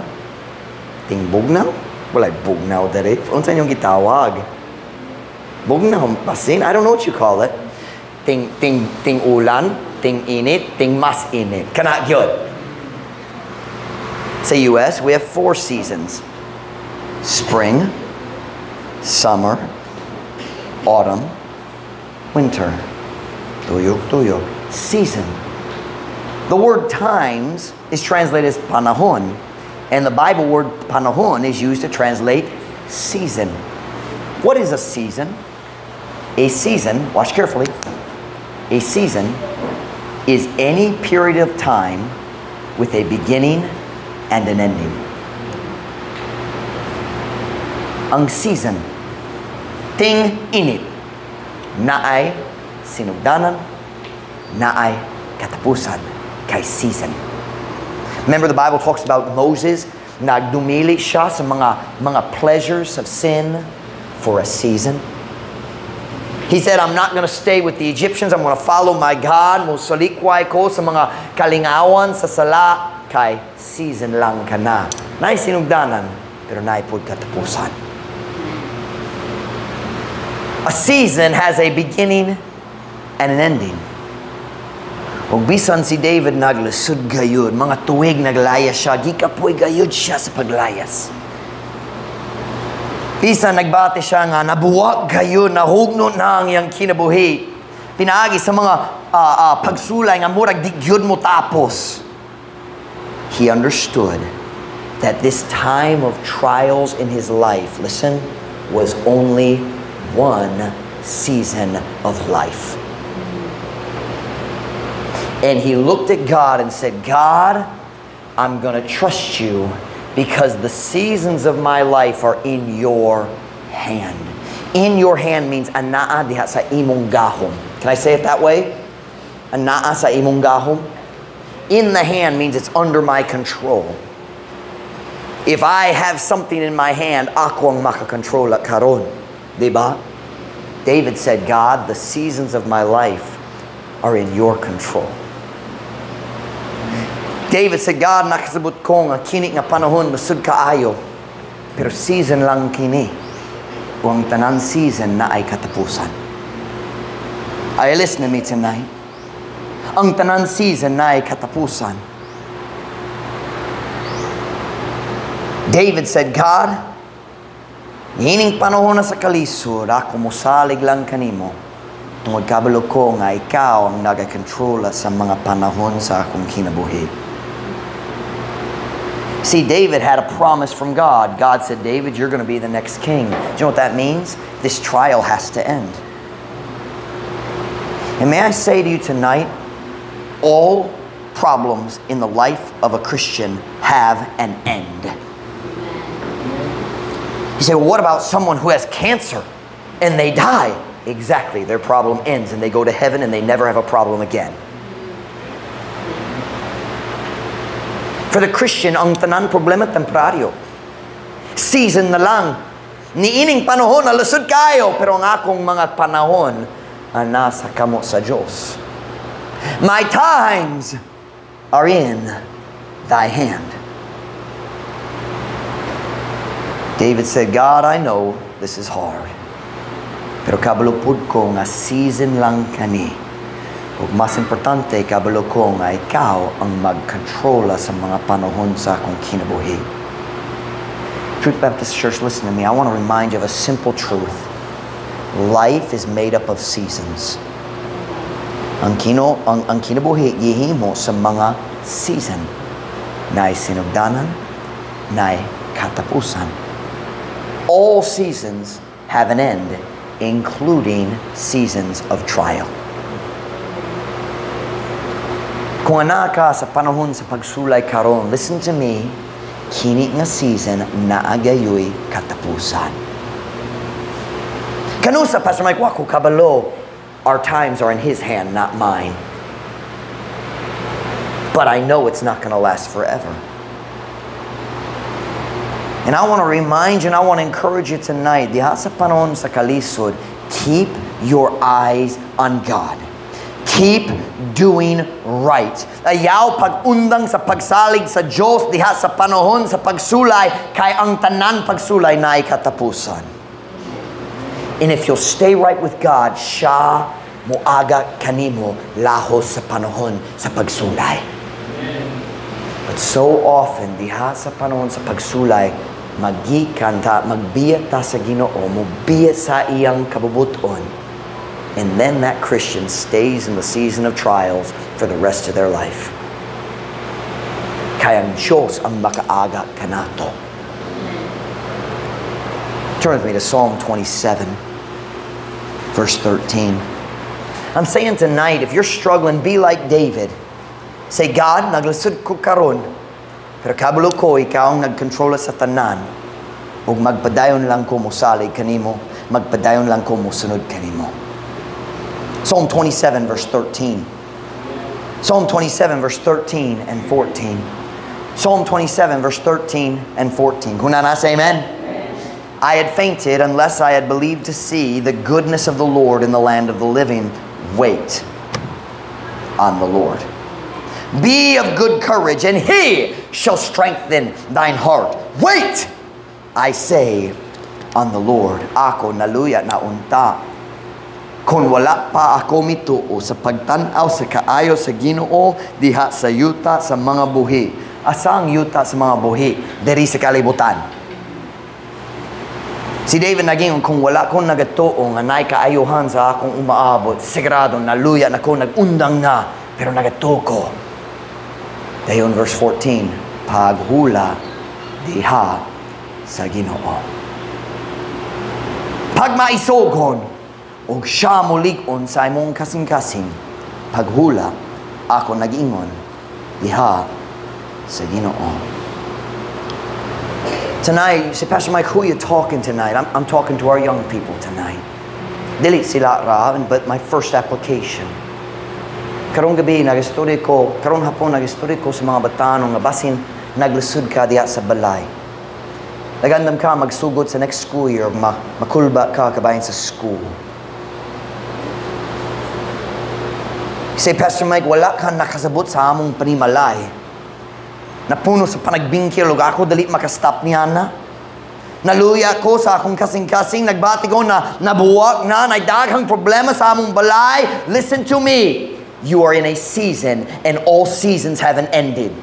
ting bugnaw. Wala bugnaw diri. Unsa inyong gitawag? Bugnaw, basin? I don't know what you call it. Ting ulan, ting init, ting mas init. Kana gyud. Sa US, we have four seasons. Spring, summer, autumn, winter. Tuyok, tuyok. Season. The word "times" is translated as panahon, and the Bible word panahon is used to translate season. What is a season? A season, watch carefully, a season is any period of time with a beginning and an ending. Ang season, ting init, naay sinugdanan, naay katapusan, kay season. Remember, the Bible talks about Moses, nagdumili siya sa mga pleasures of sin for a season. He said, "I'm not going to stay with the Egyptians. I'm going to follow my God. Musalikway ko sa mga kalingawan sa sala kay season lang kana." Naay sinugdanan, pero naay pod katapusan. A season has a beginning and an ending. Ug bisan si David naglisod gayud, mga tuig naglayas siya, gikapoy gayud siya sa paglayas. Bisan nagbati siya nga nabuwag gayud, nahugno na ang iyang kinabuhi. Pinaagi sa mga pagsulay nga murag di gyud mo tapos. He understood that this time of trials in his life, listen, was only one season of life. And he looked at God and said, "God, I'm going to trust you because the seasons of my life are in your hand." "In your hand" means anaa diha sa imong gahom. Can I say it that way? Anaa sa imong gahom. "In the hand" means it's under my control. If I have something in my hand, ako ang makakontrola karon. Diba? David said, "God, the seasons of my life are in your control." David said, "God, nakasabot ko nga kini nga panahon lisod kaayo. Pero season lang kini. Ug ang tanan season naay katapusan." Are you listening to me tonight? Ang tanan season naay katapusan. David said, "God, niining panahon na sa kalisod, ako mosalig lang kanimo. Tungod kabalo ko nga ikaw ang nagakontrola sa mga panahon sa akong kinabuhi." See, David had a promise from God. God said, "David, you're going to be the next king." Do you know what that means? This trial has to end. And may I say to you tonight, all problems in the life of a Christian have an end. You say, "Well, what about someone who has cancer and they die?" Exactly. Their problem ends and they go to heaven and they never have a problem again. For the Christian, ang tanan problema temporaryo. Season na lang. Niining panahon, nalusod kayo, pero ang akong mga panahon ang nasa kamot sa Diyos. My times are in thy hand. David said, "God, I know this is hard. Pero kabalo pud ko nga season lang kani. Ug mas importante, kabalo ko nga ikaw ang magkontrola sa mga panahon sa akong kinabuhi." Truth Baptist Church, listen to me. I want to remind you of a simple truth. Life is made up of seasons. Ang kinabuhi gihimo sa mga season. Naay sinugdanan, naay katapusan. All seasons have an end, including seasons of trial. Kung ana ka sa panahon sa pagsulay karon, listen to me, kini nga season naagayoy katapusan. Kanusa, Pastor Mike, wa ko kabalo. Our times are in His hand, not mine. But I know it's not going to last forever. And I want to remind you and I want to encourage you tonight, diha sa panahon sa kalisod, keep your eyes on God. Keep doing right. Ayaw pag-undang sa pagsalig sa Diyos diha sa panahon sa pagsulay, kay ang tanan pagsulay naay katapusan. And if you'll stay right with God, siya moaga kanimo lahos sa panahon sa pagsulay. But so often, diha sa panahon sa pagsulay, magikan ta, magbiya ta sa Ginoo, mobiya sa iyang kabubuton. And then that Christian stays in the season of trials for the rest of their life. Kaya ang Diyos ang makaaga kanato. Turn with me to Psalm 27, verse 13. I'm saying tonight, if you're struggling, be like David. Say, "God, naglisod ko karon, pero kabalo ko, ikaw ang nagkontrola sa tanan. Ug magpadayon lang ko mosalig kanimo, magpadayon lang ko mosunod kanimo." Psalm 27, verse 13. Psalm 27, verse 13 and 14. Psalm 27, verse 13 and 14. Kung naa, say amen. "I had fainted unless I had believed to see the goodness of the Lord in the land of the living. Wait on the Lord. Be of good courage, and He shall strengthen thine heart. Wait, I say, on the Lord." Ako naluya na unta kung wala pa ako mituo sa pagtan-aw sa kaayo sa Ginoo diha sa yuta sa mga buhi. Asa ang yuta sa mga buhi? Diri sa kalibutan. Si David naging kung wala ko nagatuo nga naay kaayuhan sa akong umaabot, sigurado naluya na ko, nag-undang na, pero nagatuo ko. Dayon verse 14, paghula diha sa Ginoo. Pagmaisogon, og siya mulig-on sa imong kasing-kasing, paghula, ako nag-ingon, diha sa Ginoo. Tonight, you say, "Pastor Mike, who are you talking tonight?" I'm talking to our young people tonight. Dili sila ra, but my first application. Karong gabi, nagistorya ko, karong hapon, nagistorya ko sa mga batanon nga basin naglisod ka diha sa balay. Nagandam ka magsugod sa next school year, makulba ka kabahin sa school. You say, "Pastor Mike, wala ka nakasabot sa among panimalay. Napuno sa panagbingkil, ug ako dali makastop niya na. Naluya ko sa akong kasing-kasing, nagbati ko na nabuwak na, nagdaghang problema sa among balay." Listen to me. You are in a season, and all seasons haven't ended.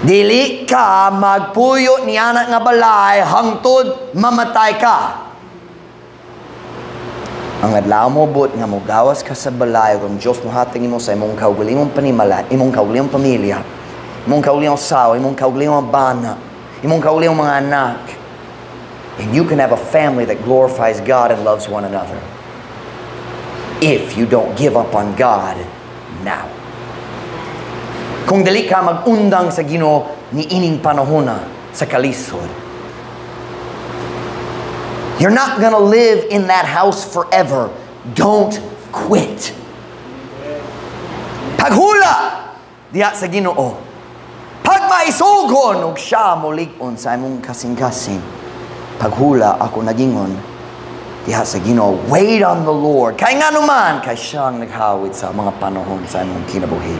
Dili ka magpuyo ni anak nga balay hangtod mamatay ka. Ang adlaw mo but nga mogawas ka sa balay ug ang Dios mohatag nimo sa imong kaugalingong panimala, imong kaugalingong pamilya, Imong kaugalingong asawa, imong kaugalingong bana, imong kaugalingong mga anak. And you can have a family that glorifies God and loves one another if you don't give up on God now. Kung dili ka mag-undang sa Ginoo ni ining panahona sa kalisod. You're not gonna live in that house forever. Don't quit. Paghula diha sa Ginoo. Pagmaisugon og siya molig-on sa imong kasing-kasing. Paghula ako nagingon diha sa Ginoo. Wait on the Lord. Kay ngano man kay siya ang naghawit sa mga panahon sa imong kinabuhi.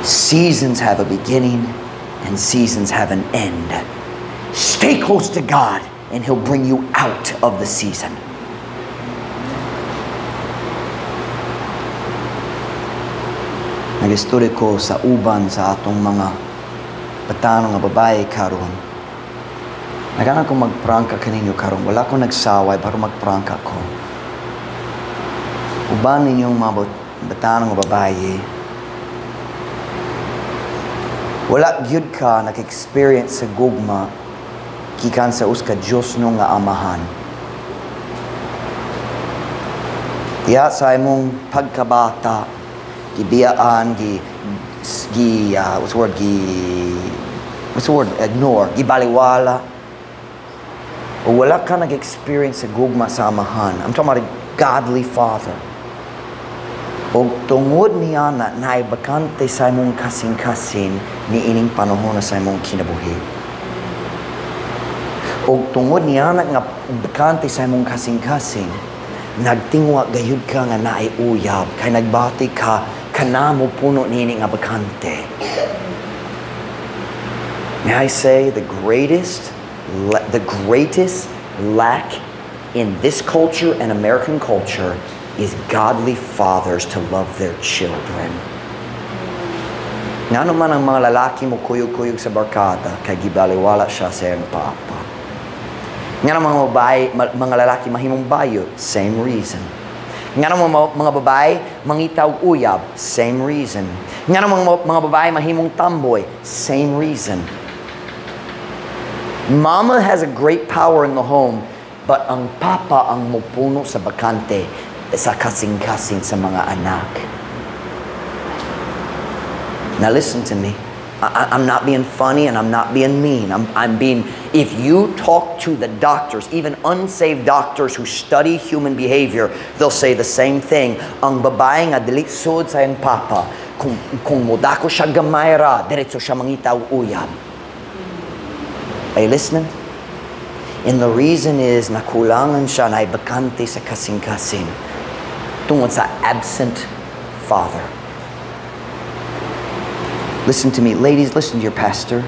Seasons have a beginning and seasons have an end. Stay close to God and He'll bring you out of the season. Nag-istorya ko sa uban sa atong mga batanon nga babae karon. Nagana ko magprangka kaninyo karon. Wala ko nagsaway pero magprangka ko. Uban ninyong mga batanon nga babae, wala gyud ka nag-experience sa gugma gikan sa usa ka Dios no nga amahan. Diha sa imong pagkabata, gibiyaan, gi gi what's the word, gi what's the word, ignore, gibaliwala. O wala ka nag-experience sa gugma sa amahan. I'm talking about a godly father. O tungod niya na naibakante sa imong kasing-kasing ni ining panahon na sa imong kinabuhi. O tungod niya na nga bakante sa imong kasing-kasing, nagtingwa gayud ka nga naay uyab, kay nagbati ka kanamo puno niini nga bakante. May I say the greatest lack in this culture and American culture is godly fathers to love their children. Ngano man ang mga lalaki mo kuyog-kuyog sa barkada kay gibaliwala siya sa iyang papa. Ngano mga babae, mga lalaki mahimong bayot, same reason. Ngano mga babae mangita og uyab, same reason. Ngano mga babae mahimong tomboy, same reason. Mama has a great power in the home, but ang papa ang mupuno sa bakante sa kasing-kasing sa mga anak. Now listen to me. I'm not being funny and I'm not being mean. If you talk to the doctors, even unsaved doctors who study human behavior, they'll say the same thing. Ang babae nga dili sud sa iyang papa, kung modako siya gamay ra, diretso siya mangita og uyab. Are you listening? And the reason is nakulangan siya na bakante sa kasing-kasing tungod sa absent father. Listen to me. Ladies, listen to your pastor.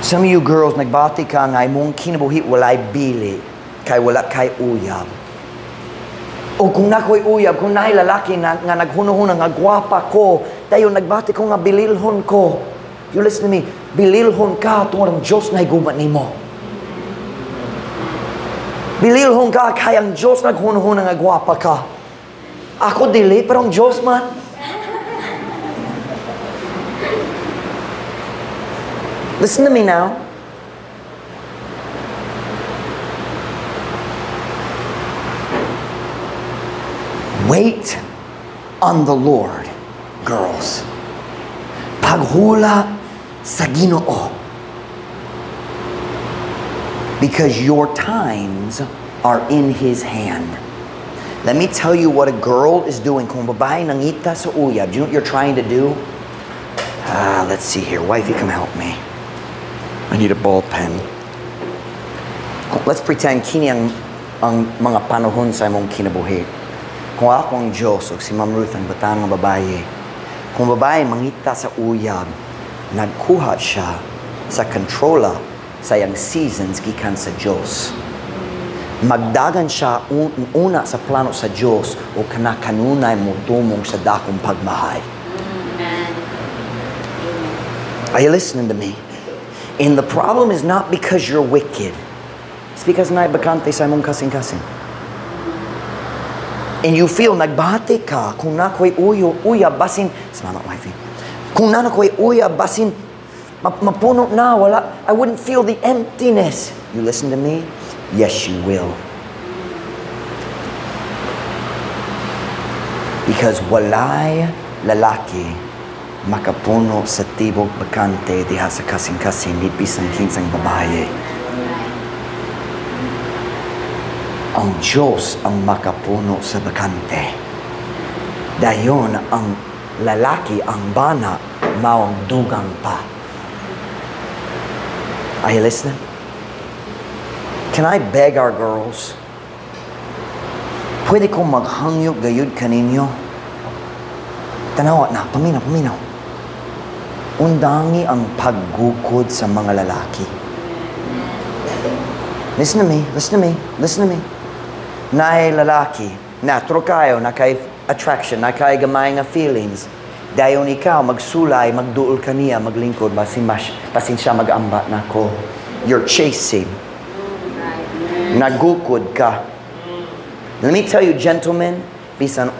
Some of you girls, nagbati ka nga imong kinabuhi walay bili, kay wala kay uyab. O kung nakoy uyab, kung naay lalaki na, nga naghunuhuna nga gwapa ko, dayon nagbati ko nga bililhon ko. You listen to me, bililhon ka tungod ang Diyos na higugma nimo. Bililhon ka kay ang Diyos naghunuhuna nga gwapa ka. Ako dili, pero ang Diyos man. Listen to me now. Wait on the Lord, girls. Paghula sa Ginoo. Because your times are in His hand. Let me tell you what a girl is doing. Kung babae nangita sa uyab, do you know what you're trying to do? Ah, let's see here. Wifey, come help me. I need a ball pen. Let's pretend kini ang mga panahon sa imong kinabuhi. Kung ako ang Diyos o si Ma'am Ruth ang bataan ng babae, kung babae mangita sa uyab, nagkuha siya sa kontrola sa iyang seasons gikan sa Diyos. Magdagan siya una sa plano sa Diyos o kanakanunay mo tumong sa dakong pagmahay. Amen. Are you listening to me? And the problem is not because you're wicked. It's because naay bakante sa imong kasing-kasing. And you feel nagbati ka kung nakoy uyo, uyab, basin, salamat, wifey. Kung naa na ko'y uyab, basin mapuno na, wala, I wouldn't feel the emptiness. You listen to me? Yes, you will. Because walay lalaki makapuno sa tibok bakante diha sa kasing-kasing ni bisan kinsang babaye. Ang Diyos ang makapuno sa bakante. Dayon ang lalaki, ang bana, mao ang dugang pa. Are you listening? Can I beg our girls? Pwede kong maghangyo gayud kaninyo? Tanawa na, paminaw, paminaw. Undangi ang paggukod sa mga lalaki. Listen to me, listen to me, listen to me. Naay lalaki, natro kayo, na kay attraction, na kay gamay nga feelings. Dayon ikaw, magsulay, magduol kaniya, maglingkod, basin, basin siya mag-amba nako. You're chasing. Nagukod ka. Let me tell you, gentlemen, bisan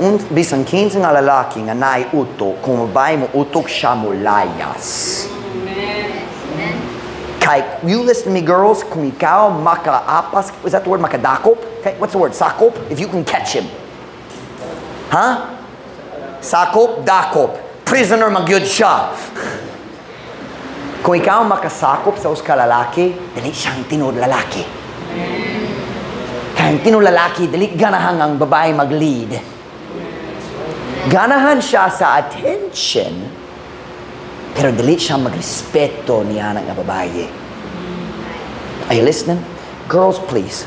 kinsa nga lalaki nga naay utok, kung babae mo utok, siya mo layas. Kay, you listen to me, girls, kung ikaw makaapas, is that the word, makadakop? Okay, what's the word, sakop? If you can catch him. Huh? Sakop, dakop. Prisoner magyud siya. Kung ikaw makasakop sa usa ka lalaki, dili siyang tinuod lalaki. Kaya ang tinuod lalaki, dili ganahan ang babae mag-lead. Ganahan siya sa attention, pero dili siya magrespeto niya nga babae. Are you listening? Girls, please,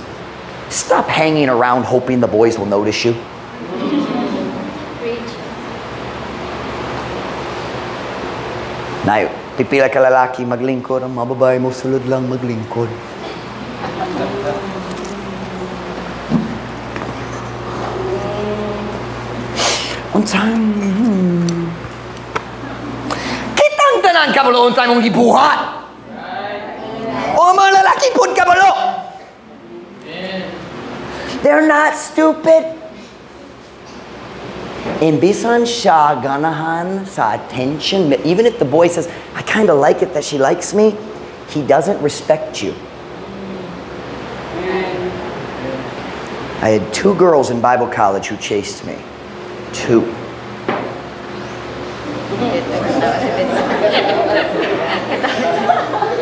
stop hanging around hoping the boys will notice you. Now, pipila ka lalaki maglingkod, ang mga babae mo sulod lang maglingkod. Unsay kitang tanan kabalo unsay mong gibuhat. O mga lalaki pud kabalo. They're not stupid. Imbisan siya ganahan sa attention, even if the boy says, "I kind of like it that she likes me," he doesn't respect you. I had two girls in Bible college who chased me. Two.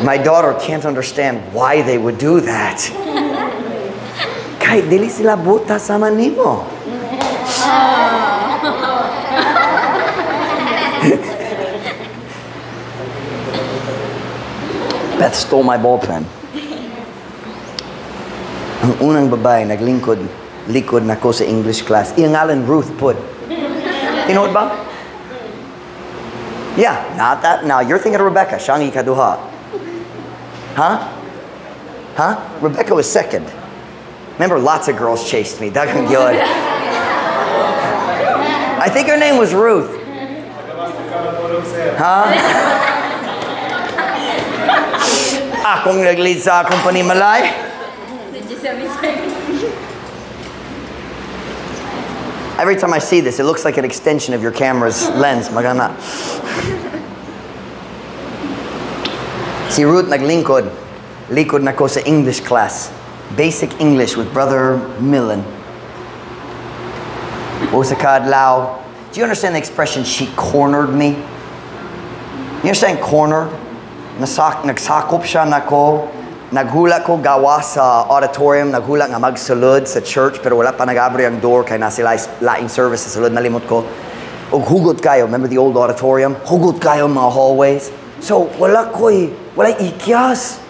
My daughter can't understand why they would do that. Kay dili sila buta sama nimo. Beth stole my ball pen. Ang unang babae naglingkod, likod nako sa English class. Iyang ngalan Ruth pud. Tinuod ba? Yeah, not that. Now you're thinking of Rebecca. Siyang ikaduha. Huh? Huh? Rebecca was second. Remember, lots of girls chased me. Daghang gyud. I think her name was Ruth. Huh? Akong nag-lead sa akong panimalay. Every time I see this, it looks like an extension of your camera's lens. Magana. Si Ruth naglingkod. Likod nako sa English class. Basic English with Brother Millen. Usa ka adlaw. Do you understand the expression, "she cornered me"? You understand cornered? Nagsakop siya nako. Naghula ko gawa sa auditorium, naghula nga magsulod sa church, pero wala pa nag-abri ang door kay na sila laing service sa sulod, nalimot ko. Og hugot kayo, remember the old auditorium? Hugot kayo mga hallways. So wala ko'y, wala ikyas.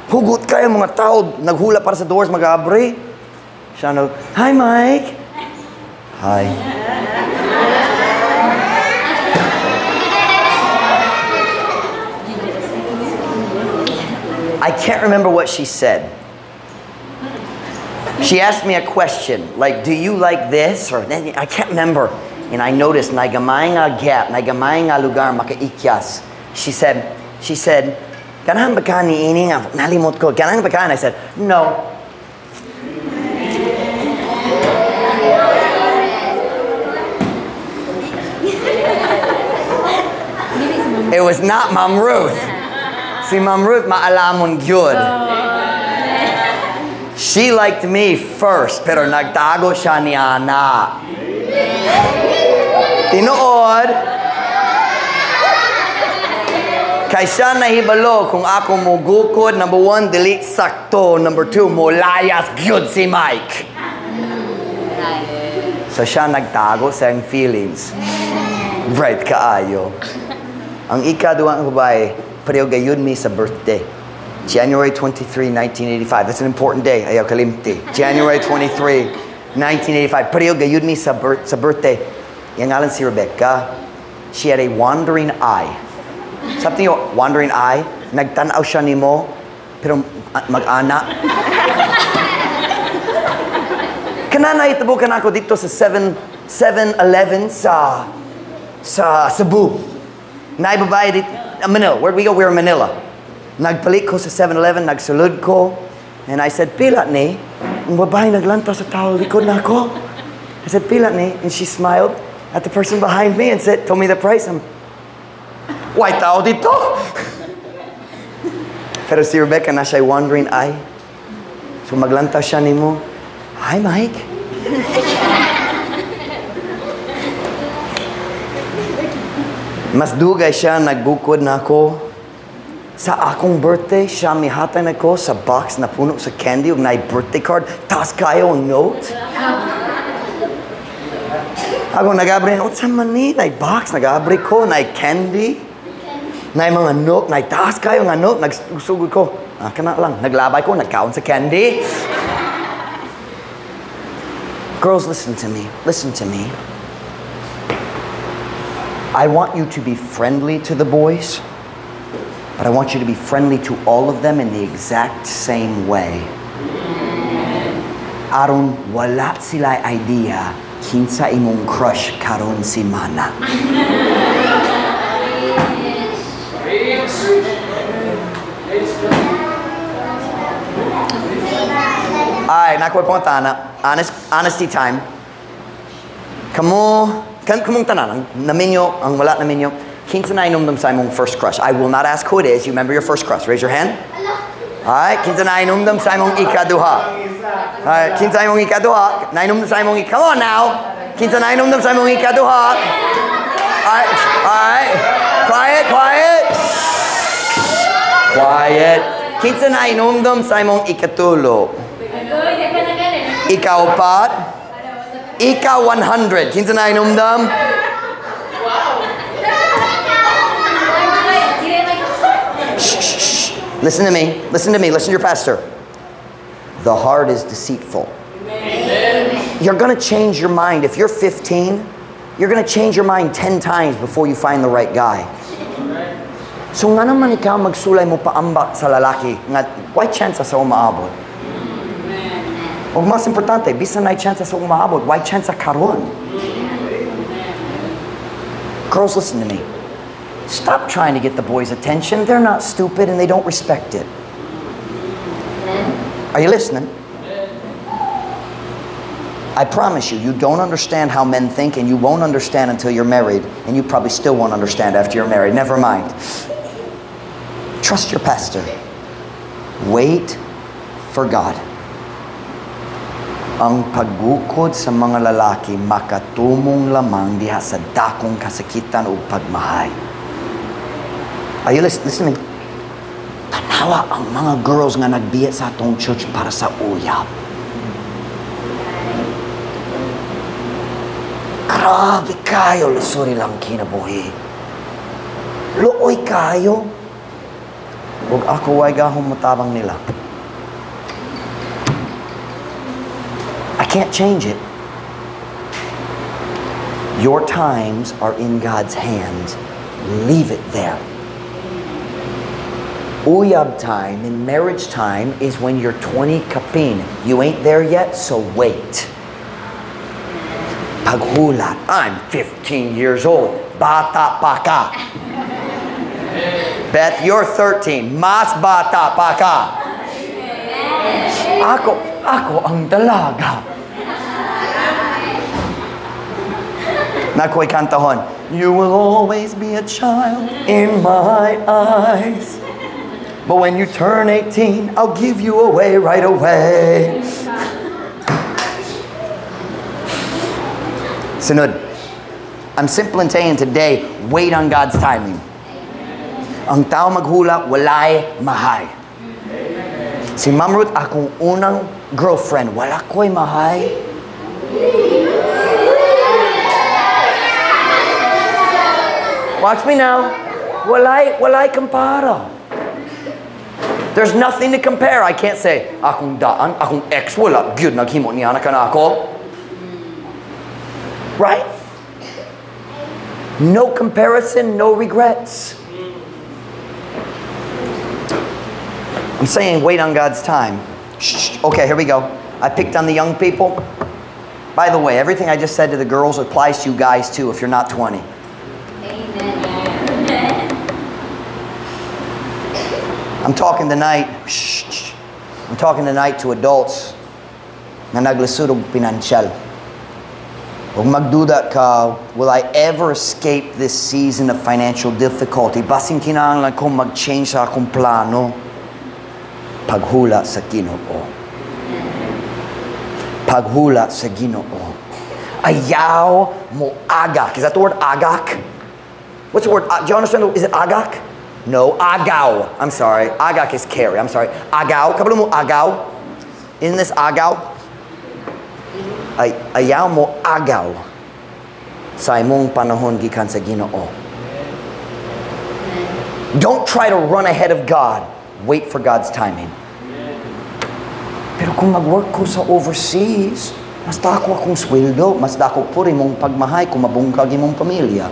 Hugot kayo mga tao, naghula para sa doors mag-abri. Siya no, "Hi Mike." "Hi." I can't remember what she said. She asked me a question, like, "Do you like this?" Or I can't remember. And I noticed, nagamay nga gap, nagamay nga lugar, makaikyas. She said, "Ganahan ba ka ni ini nga?" Nalimot ko, "Ganahan ba ka?" And I said, "No." It was not Ma'am Ruth. Si Ma'am Ruth, maalamon gyud. She liked me first, pero nagtago siya niya na. Tinuod. Kay siya nahibalo kung ako mugukod, number one, dili sakto. Number two, mulayas gyud si Mike. So siya nagtago sa iyang feelings. Right kaayo. Ang ikaduha nga babae, pareho gayud mi sa birthday. January 23, 1985. That's an important day. Ayaw kalimti. January 23, 1985. Pareho gayud mi sa birthday. Iyang ngalan si Rebecca. She had a wandering eye. Something yung wandering eye, nagtanaw siya nimo, pero mag-ana. Kana nahitabo ka na ako dito sa 7-Eleven sa Cebu. Naay babae dito, Manila. Where'd we go? We were in Manila. Nagpalit ko sa 7-Eleven, nagsulod ko. And I said, "Pila ni?" Ang babae naglantaw sa tao, likod na ako. I said, "Pila ni?" And she smiled at the person behind me and said, told me the price. I'm, "Way tao dito?" Pero si Rebecca na siya wandering eye. So maglantaw siya nimo. "Hi, Mike." Mas dugay siya nagbukod na ako. Sa akong birthday, siya mihatag na ko sa box na puno sa candy ug naay birthday card. Taas kayo ang note. Ako nag-abri, unsa man ni? Naay box, nag-abri ko, naay candy. Naay mga note, naay taas kayo nga note. Nagsugod ko. Ah, kana lang. Naglabay ko, nagkaon sa candy. Girls, listen to me. Listen to me. I want you to be friendly to the boys, but I want you to be friendly to all of them in the exact same way. Aron wala sila idea kinsa imong crush karon si Mana. Alright, nakuha po tana. Honesty time. Kamo, kamong tanan, ang naminyo, ang wala naminyo, kinsa na inomdom sa imong first crush? I will not ask who it is. You remember your first crush. Raise your hand. Alright, kinsa na inomdom sa imong ikaduha? Alright, kinsa imong ikaduha? Nainomdom sa imong ikaduha? Come on now. Kinsa na inomdom sa imong ikaduha? Alright, alright. Quiet, quiet. Quiet. Kinsa na inomdom sa imong ikatulo? Ikaupat? Ika 100. Kinsa na inomdom? Shh, shh, shh. Listen to me. Listen to me. Listen to your pastor. The heart is deceitful. Amen. You're going to change your mind. If you're 15, you're going to change your mind 10 times before you find the right guy. So nga naman ikaw magsulay mo paambak sa lalaki nga why chance sa umaabot? O mas importante, bisan na chance sa umaabot, why chance karon? Girls, listen to me. Stop trying to get the boys' attention. They're not stupid and they don't respect it. Are you listening? I promise you, you don't understand how men think, and you won't understand until you're married, and you probably still won't understand after you're married. Never mind. Trust your pastor. Wait for God. Ang paggukod sa mga lalaki makatumong lamang diha sa dakong kasakitan o pagmahay. Are you listening? Listen to me. Tanawa ang mga girls nga nagbiya sa atong church para sa uyab. Grabe kayo, lusuri lang kinabuhi. Luoy kayo. Ug ako way gahom motabang nila. I can't change it. Your times are in God's hands. Leave it there. Uyab time and marriage time is when you're 20 kapin. You ain't there yet, so wait. Paghulat, I'm 15 years old. Bata pa ka. Beth, you're 13. Mas bata pa ka. Ako ang dalaga. Naa ko'y kantahon. You will always be a child in my eyes. But when you turn 18, I'll give you away right away. Sunod. I'm simply saying today, wait on God's timing. Ang tao maghula, walay mahay. Si Ma'am Ruth, akong unang girlfriend, wala ko'y mahay. Watch me now. Walay kampara. There's nothing to compare. I can't say, akong daan, akong ex, wala, gyud naghimo niya na kanako. Right? No comparison, no regrets. I'm saying wait on God's time. Shh. Okay, here we go. I picked on the young people. By the way, everything I just said to the girls applies to you guys too if you're not 20. Amen. I'm talking tonight. Shh, shh. I'm talking tonight to adults na naglisod og pinansyal. Kung magduda ka, will I ever escape this season of financial difficulty? Basin kinahanglan kong mag-change sa akong plano. Paghula sa Ginoo. Paghula sa Ginoo. Ayaw mo agak. Is that the word agak? What's the word? Do you understand? Is it agak? No, agaw. I'm sorry. Agak is carry. I'm sorry. Agaw. Kabalo mo agaw? Isn't this agaw? Ay, ayaw mo agaw sa imong panahon gikan sa Ginoo. Don't try to run ahead of God. Wait for God's timing. Pero kung mag-work ko sa overseas, mas dako akong sweldo, mas dako po rin mong pagmahay kung mabungkag imong pamilya.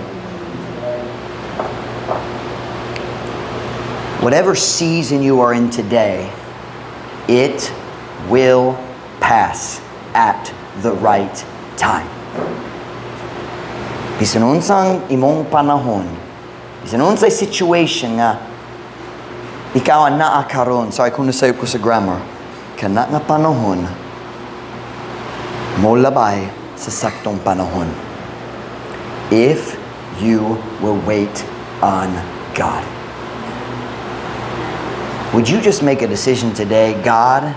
Whatever season you are in today, it will pass at the right time. Bisan unsang imong panahon, bisan unsay situation nga ikaw ang naa karon. Sorry kung nasayop ko sa grammar. Kana nga panahon, molabay sa saktong panahon. If you will wait on God. Would you just make a decision today? God,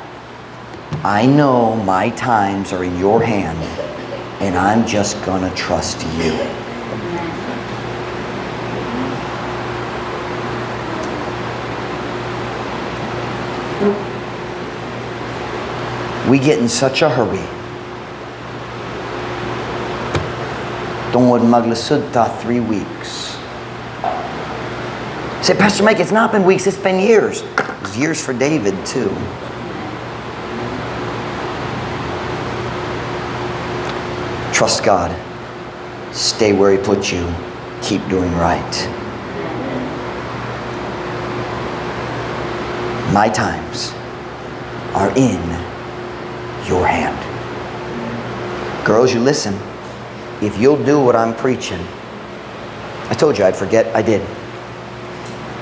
I know my times are in your hand, and I'm just going to trust you. We get in such a hurry. Tungod maglisod ta 3 weeks. Say, Pastor Mike, it's not been weeks, it's been years. It was years for David too. Trust God. Stay where He put you. Keep doing right. My times are in your hand. Girls, you listen. If you'll do what I'm preaching, I told you I'd forget, I did.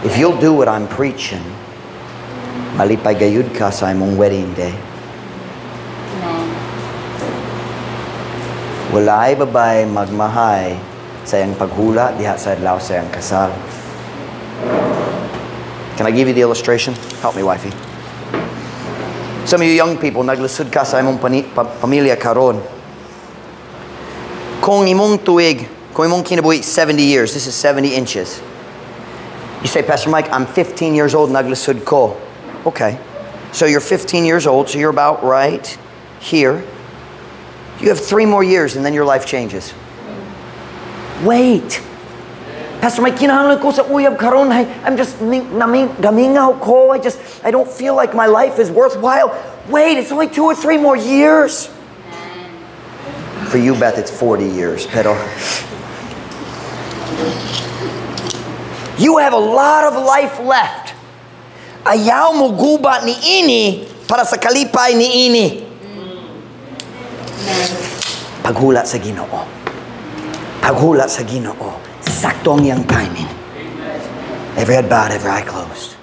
If you'll do what I'm preaching, malipay gayud ka sa imong wedding day. Amen. Walay babay magmahay sa iyang paghula diha sa adlaw sa iyang kasal. Can I give you the illustration? Help me, wifey. Some of you young people, naglisod ka sa imong pamilya karon. Kung imong tuig, kung imong kinabuhi 70 years, this is 70 inches. You say, Pastor Mike, I'm 15 years old, naglisod ko. Okay. So you're 15 years old, so you're about right here. You have 3 more years and then your life changes. Wait. Pastor Mike, kinahanglan ko sa uyab karon. I'm just gamingaw ko. I don't feel like my life is worthwhile. Wait, it's only 2 or 3 more years. For you, Beth, it's 40 years. Pero you have a lot of life left. Ayaw mo guba ni ini para sa kalipay ni ini. Paghula sa Ginoo. Paghula sa Ginoo. Sakto ang iyang timing. Every head bowed, every eye closed.